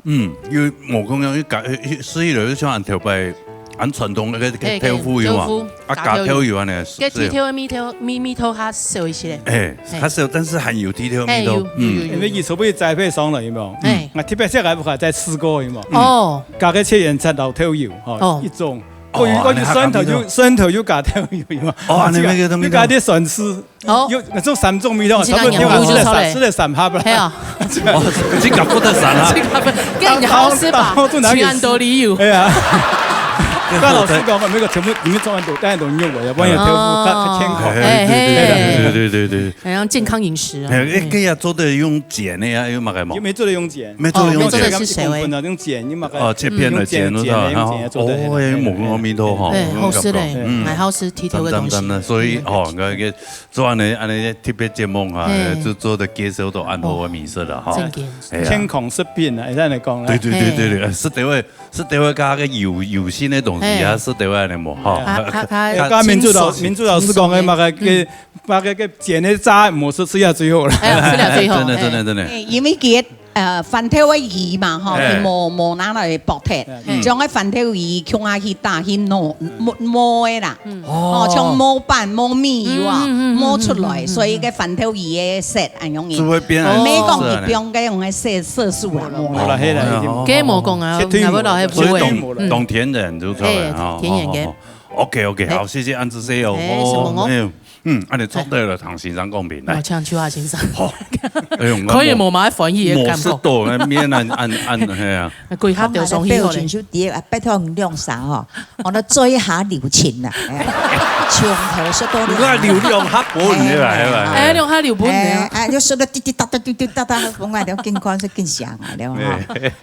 嗯，又無共樣，又加，食起來又像恁頭擺，恁傳統个个嘿豆腐有嘛豆腐，啊加豆油安尼，个粄條个味道味味道較少一些。哎，較少，但是還有粄條味道哎有有，嗯，有因為佢差不多栽培上來，有無？哎啊特別食个不可再試過，有無？哦，加个切圓菜老豆油，吼哦，一種。哦哦，有有安尼酸頭較味道有酸頭有加豆油，有無？哦安尼味道味道有加點酸醋，哦有那種三種味道，你差不多這樣講吃了三出來吃了三盒啦。係啊，哦，這個不得散啊，這個更好食吧？當當當當請安多理由。哎呀，那老師講，那個全部裡面裝很多，當然都用了，要不然有豆腐，它它健康。哎嘿對對對對對對。好像健康飲食啊。哎，哎，這也做得用煎个啊，有麼个無有？沒做得用煎，沒做得用煎哦沒做得是誰喂用煎，用煎，你嘛哦，切片來煎，用煎然後煎煎做得哦，哎，無講味道吼，哎，好食嘞，嗯還好食，提頭个東西。所以吼，該個做恁呢恁呢特別節目啊，嘿就做得介紹到恁好个美食了哈。正經。哎呀健康食品啊，會使來講啦。對對對對對，食得會食得會加个油油性个東西啊，食得會恁呢無哈。較較哎，剛剛民主老民主老師講个嘛，个个嘛个个煎个炸模式吃下最好了。哎呀，食了最好。真的真的真的。因為佢呃粄條个魚嘛吼，哎佢無無拿來剝忒，嗯將个粄條魚共下去打去磨磨磨个啦，哦，像磨粄磨米有啊，嗯嗯嗯磨出來，所以个粄條魚个色恁樣个。就會變哦沒講佢放个用个色色素啦，無啦。無啦，黑啦，已經哦該無講啊，切忒那我老黑切忒不會。無啦。當天然就出來哎哈。天然个哦哦哦 OK OK，好，謝謝安子師哦。哎什麼哦哦，哎呦，嗯，恁呢做得了，唐先生講明哦，來。請秋華先生。好，哎呦，可以無嘛？翻譯个感覺。無食到，那面恁恁恁，係啊。歸下掉上去好咧表情。就跌啊，拜託你兩儕吼，我來做一下流程啦，哎從頭說到尾。你看流量較薄，你來，係吧？哎，兩下流本哎呢？哎，就說到滴滴答答滴滴答答，講啊，了緊看是緊想啊，了哈。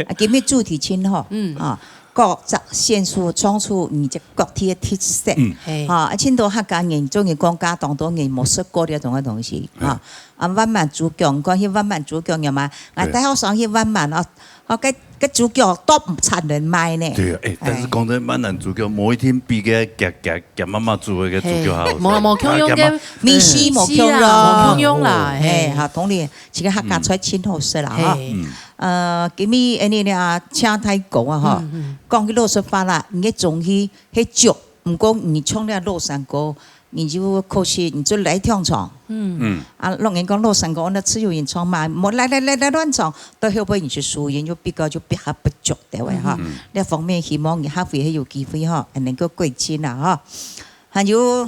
啊，今日主題真好，嗯啊，各隻縣市創出你這各地个特色，嗯嘿，哈，啊，真多客家人中意講家當多人無食過這種个東西，哈。啊，萬巒豬腳，你講去萬巒豬腳有嗎？啊，對大學生去萬巒哦，哦，該該豬腳都毋差人賣呢。對啊，哎，但是講真，萬巒豬腳無一定比个夾夾夾媽媽煮个豬腳較好食。嘿無無共樣个夾媽味緒無共樣，味緒啊無共樣啦嘿，嘿哈，當然，這個客家菜真好食啦，哈。嘿，嗯，呃，今日恁呢啊，請大哥啊，哈嗯，嗯講句老實話啦，你个中意係足，毋過你唱這老山歌，你就可惜，你就來聽唱。嗯，嗯，啊，老人講老山歌，那自由演唱嘛，莫來來來來亂唱，到後尾你去輸贏，就比較就比較不足的話哈。嗯這方面希望你下回還有機會哈，還能夠改進啦哈。還有，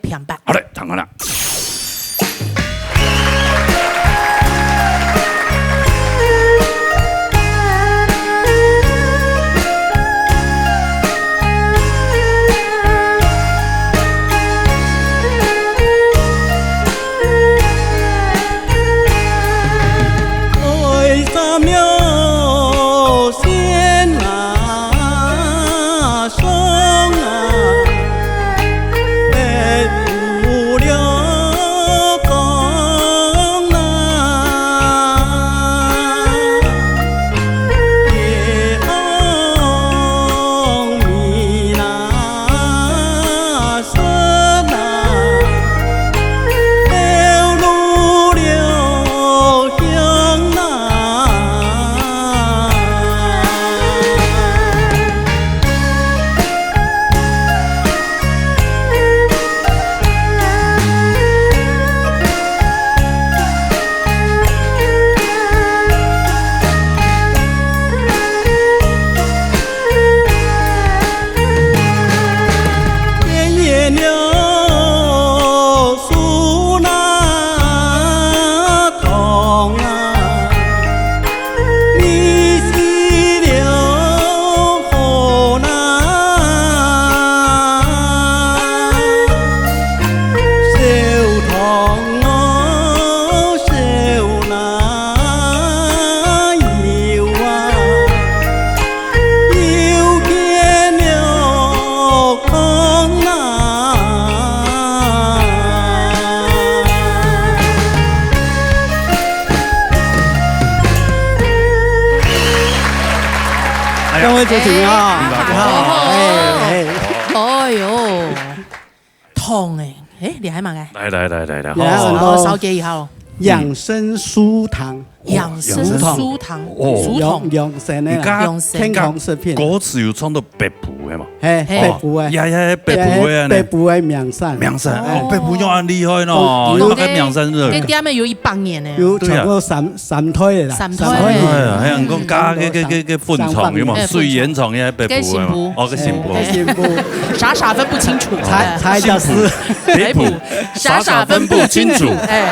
片段。好嘞，聽好了。各位主持人好，哎，你好，好，哎，哎。哎呦，痛哎，哎，你还蛮哎。来，来，来，来，来，你还很多好，好，好，烧给一下咯。养生舒糖。養生舒糖，哦，舒糖。養，養生个啦，你看，養生。健康食品。歌詞有唱到北埔个嘛？嘿，嘿。北埔个。哦，呀，呀，北埔个啊，北埔个名產。名產，哦，哦。北埔有恁厲害咯，哦，有。大概名產是。該店仔有一百年个。有超過三，對啊。三代个啦，三代个。三代个。哎呀，還有講加个，个，个，个粉腸有無？三百年。哎，水煙腸也北埔个嘛。該新埔。哦，該新埔。哎，該新埔。傻傻分不清楚。猜，哎。猜就是。北埔，北埔，傻傻分不清楚。傻傻分不清楚。哎。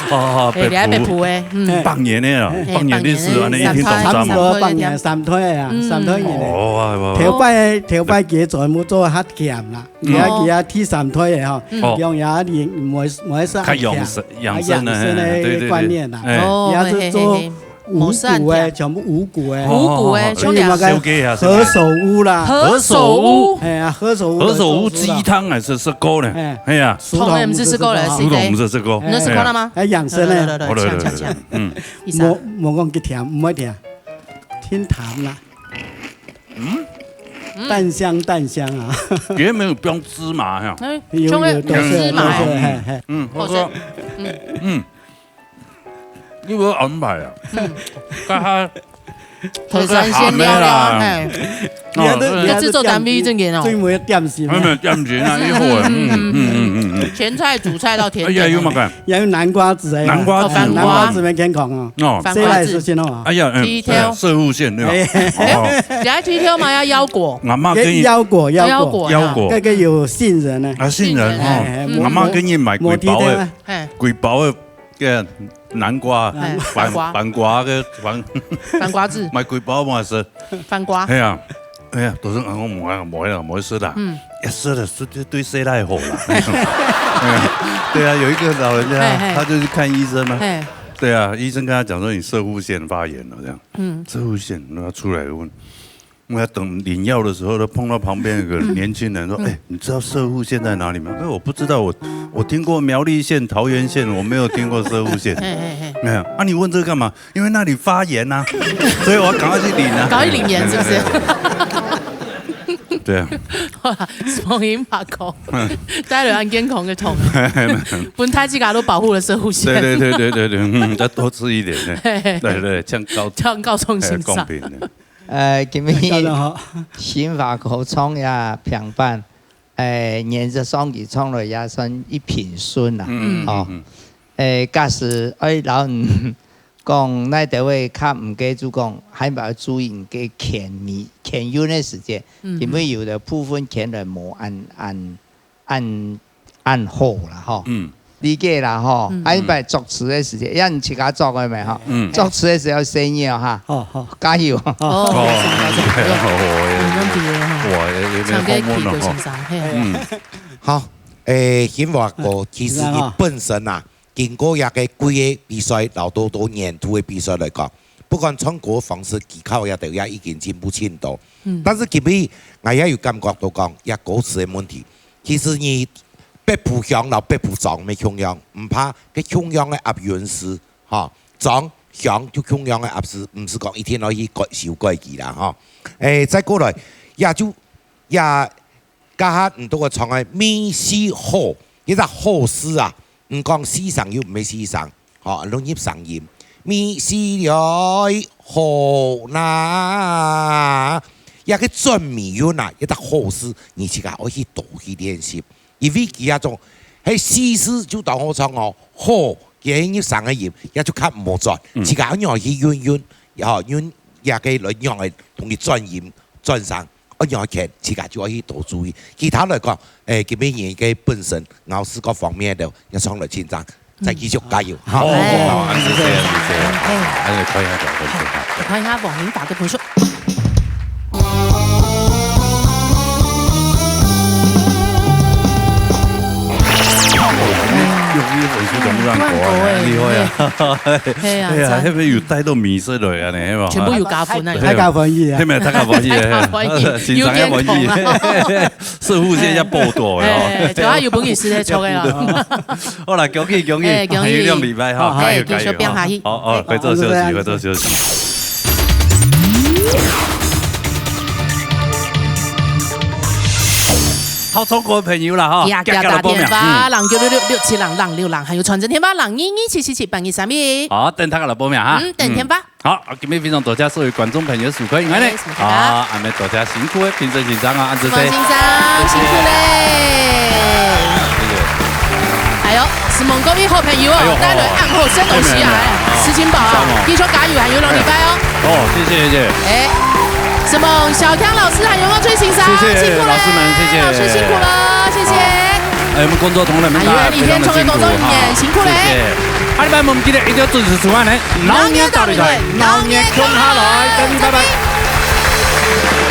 好，好，好，哎，你還北埔。北埔个，嗯。百年个啊，哎，百年歷史，百年个，恁樣一定當讚嘛。三代，三代个店。差不多百年，三代个啊，嗯。三代个。哦，哇，哇，哇。頭擺，頭擺佢全部做較鹹啦，嗯。佢啊，哦。佢啊，第三代个吼，嗯。哦。用佢啊，你，毋會，毋會係較養生，較鹹，養生个，較養生个嘿，對，對，對。觀念啦。哎。哦，佢啊，係做，嘿，嘿，嘿。 五穀个，無算甜。全部五穀个。五穀个，哦，哦，哦。像你嘛講，小雞啊，何首烏啦。何首烏。哎呀，何首烏，何首烏雞湯還係食過呢？哎。哎呀。熟透毋係食過了，熟透毋係食過。該係食過了嗎？哎，養生个。來，來，來，來，哦，來，來，來，嗆，嗆，嗆。嗯。一下。無，無講幾甜，毋會甜。嗯？嗯。淡香，淡香啊。裡面有放芝麻哈。哎，有，有，像个芝麻。都係，都係，嘿，嘿。嗯，好食。好吃。嗯。嗯。 你有安排啊？嗯。該下，頭三鮮料料啊，嘿。哦，這製作單位正經哦。最尾點心啊。沒有，沒有，點心啊，一會兒，嗯，嗯，嗯，嗯，嗯。前菜、主菜到甜點。哎呀，有麼个？還有南瓜子个啊。南瓜子，哦，番瓜。南瓜子蠻健康哦。哦。番瓜子。這個也係真好啊。哎呀，嗯，第一條。哎呀，攝護腺，對吧？哎。哦。哎，等下第一條嘛，愛腰果。阿嬤建議。腰果，腰果。腰果，腰果。這個有杏仁呢。啊，杏仁，哦。哎，哎，阿嬤建議買幾包个，無，無提的啊。嘿。幾包个 个南瓜，哎。番，番瓜。番瓜个番，番瓜子。買幾包嘛係。番瓜。哎呀，哎呀，都係講無啊，無啊，無食啦。嗯。一食了，是對，對身體好啦。哎呀，對啊，有一個老人家，嘿，嘿。他就去看醫生嘛。嘿。對啊，醫生跟他講說你攝護腺發炎了，這樣。嗯。攝護腺，那他出來問， 我要等領藥的時候，都碰到旁邊有個年輕人說：“嗯。哎，你知道攝護腺在哪裡嗎？”“哎，我不知道，我，我聽過苗栗縣、桃園縣，我沒有聽過攝護腺。”“嘿，嘿，嘿。”“沒有。”“啊，你問這個幹嘛？”“因為那裡發炎啊，所以我要趕快去領啊。”“趕快領藥是不是？”對啊。好啦，放心吧，講。嗯。帶來恁健康个糖，分大自家都保護了攝護腺。對，對，對，對，對，對，嗯，再多吃一點，對。嘿，嘿，嘿。對，對，像高，像高中生上。哎，公平的。 呃，今日當然好。新華歌唱這平板，呃，原則上佢唱了也算一品順啦，嗯，哦。嗯，嗯。呃，假使愛摎你講，哪兜位較毋過就講，還愛注意你个牽咪，牽韻个時節，嗯。因為有个部分牽得無恁，恁 恁，恁好啦，吼。嗯。理解啦，吼。嗯。啊，一般作詞个時節，要你自家作个咩，吼。嗯。作詞个時候要細義哦，哈。好，好。加油。哦，哦，好，好，好，好。嗯，恁特別，吼。哇，有，有點唱歌風味了，吼。曲先生，嘿。嗯。好，誒，新華歌，其實佢本身啊， 經過這個季个比賽，摎到，到年度个比賽來講，不管唱歌方式、技巧也都也已經進步盡多。嗯。但是今日，𠊎也有感覺到講，這歌詞个問題。其實你北埔鄉摎北埔莊乜共樣，毋怕該共樣个押韻字，吼，莊鄉就共樣个押字，毋係講一定愛去改，修改佢啦，吼。誒，再過來，也就，也 該下你都會唱个味緒好，一隻好字啊，毋講四聲又毋係四聲，吼，攏入聲音。味緒來好哪，這個轉尾韻啊，一隻好字，你自家愛去多去練習。因為佢這種，係四字就當好唱哦，好，佢係入聲个音，也就較毋好轉，嗯。自家愛仰去韻韻，吼，韻這個來仰來同佢轉音，轉聲。 愛仰仔牽，自家就愛去多注意。其他來講，誒，今晡日个本身，咬字各方面个，也上來緊張，再繼續加油，哈。哦，好，好，好，謝謝，謝謝，哎。哎，看一下，看一下。看一下網民打个分數。用力分數全部讓過來，嗯，亂過欸，厲害啊！嘿啊，哎呀，讚。係毋係有帶到味緒來啊？呢，係無？全部有加分啊！大家歡喜啊！係毋係？大家歡喜啊！大家歡喜，先生也歡喜。有健康啊！ 攝護腺也報到了哦。哎，對啊，有本事來唱个啦。好啦，恭喜，恭喜，哎，恭喜。還有兩禮拜哈，好，加油，哎，繼續拼下去。加油，好，好，回做休息，哎，回做休息。討唱歌个朋友啦，吼，呀，遽遽來報名。遽遽打電話，嗯。零九六六六七零零六零，還有傳真電話零二二七七七八二三一。好，等大家來報名哈。嗯，等電話。嗯。好，今日非常多謝所有觀眾朋友收看，另外呢，哎，辛苦啦。啊，恁呢多謝辛苦个評審先生啊，恁仔細。先生，辛苦咧。謝謝。哎喲，承蒙各位好朋友哦，哎喲，帶來恁好食東西啊，哎，食清飽啊，繼續加油，還有兩禮拜哦。 哦，謝謝，謝謝。哎，承蒙小強老師還有我最欣賞，謝謝辛苦咧，老師們，謝謝。老師辛苦了，謝謝。哎，我們工作同仁們，大家非常的辛苦哈。還有李天聰的工作人員，辛苦咧。謝謝。下禮拜我們記得一定要準時收看呢，老年大擂台，老年共下來，再見，拜拜。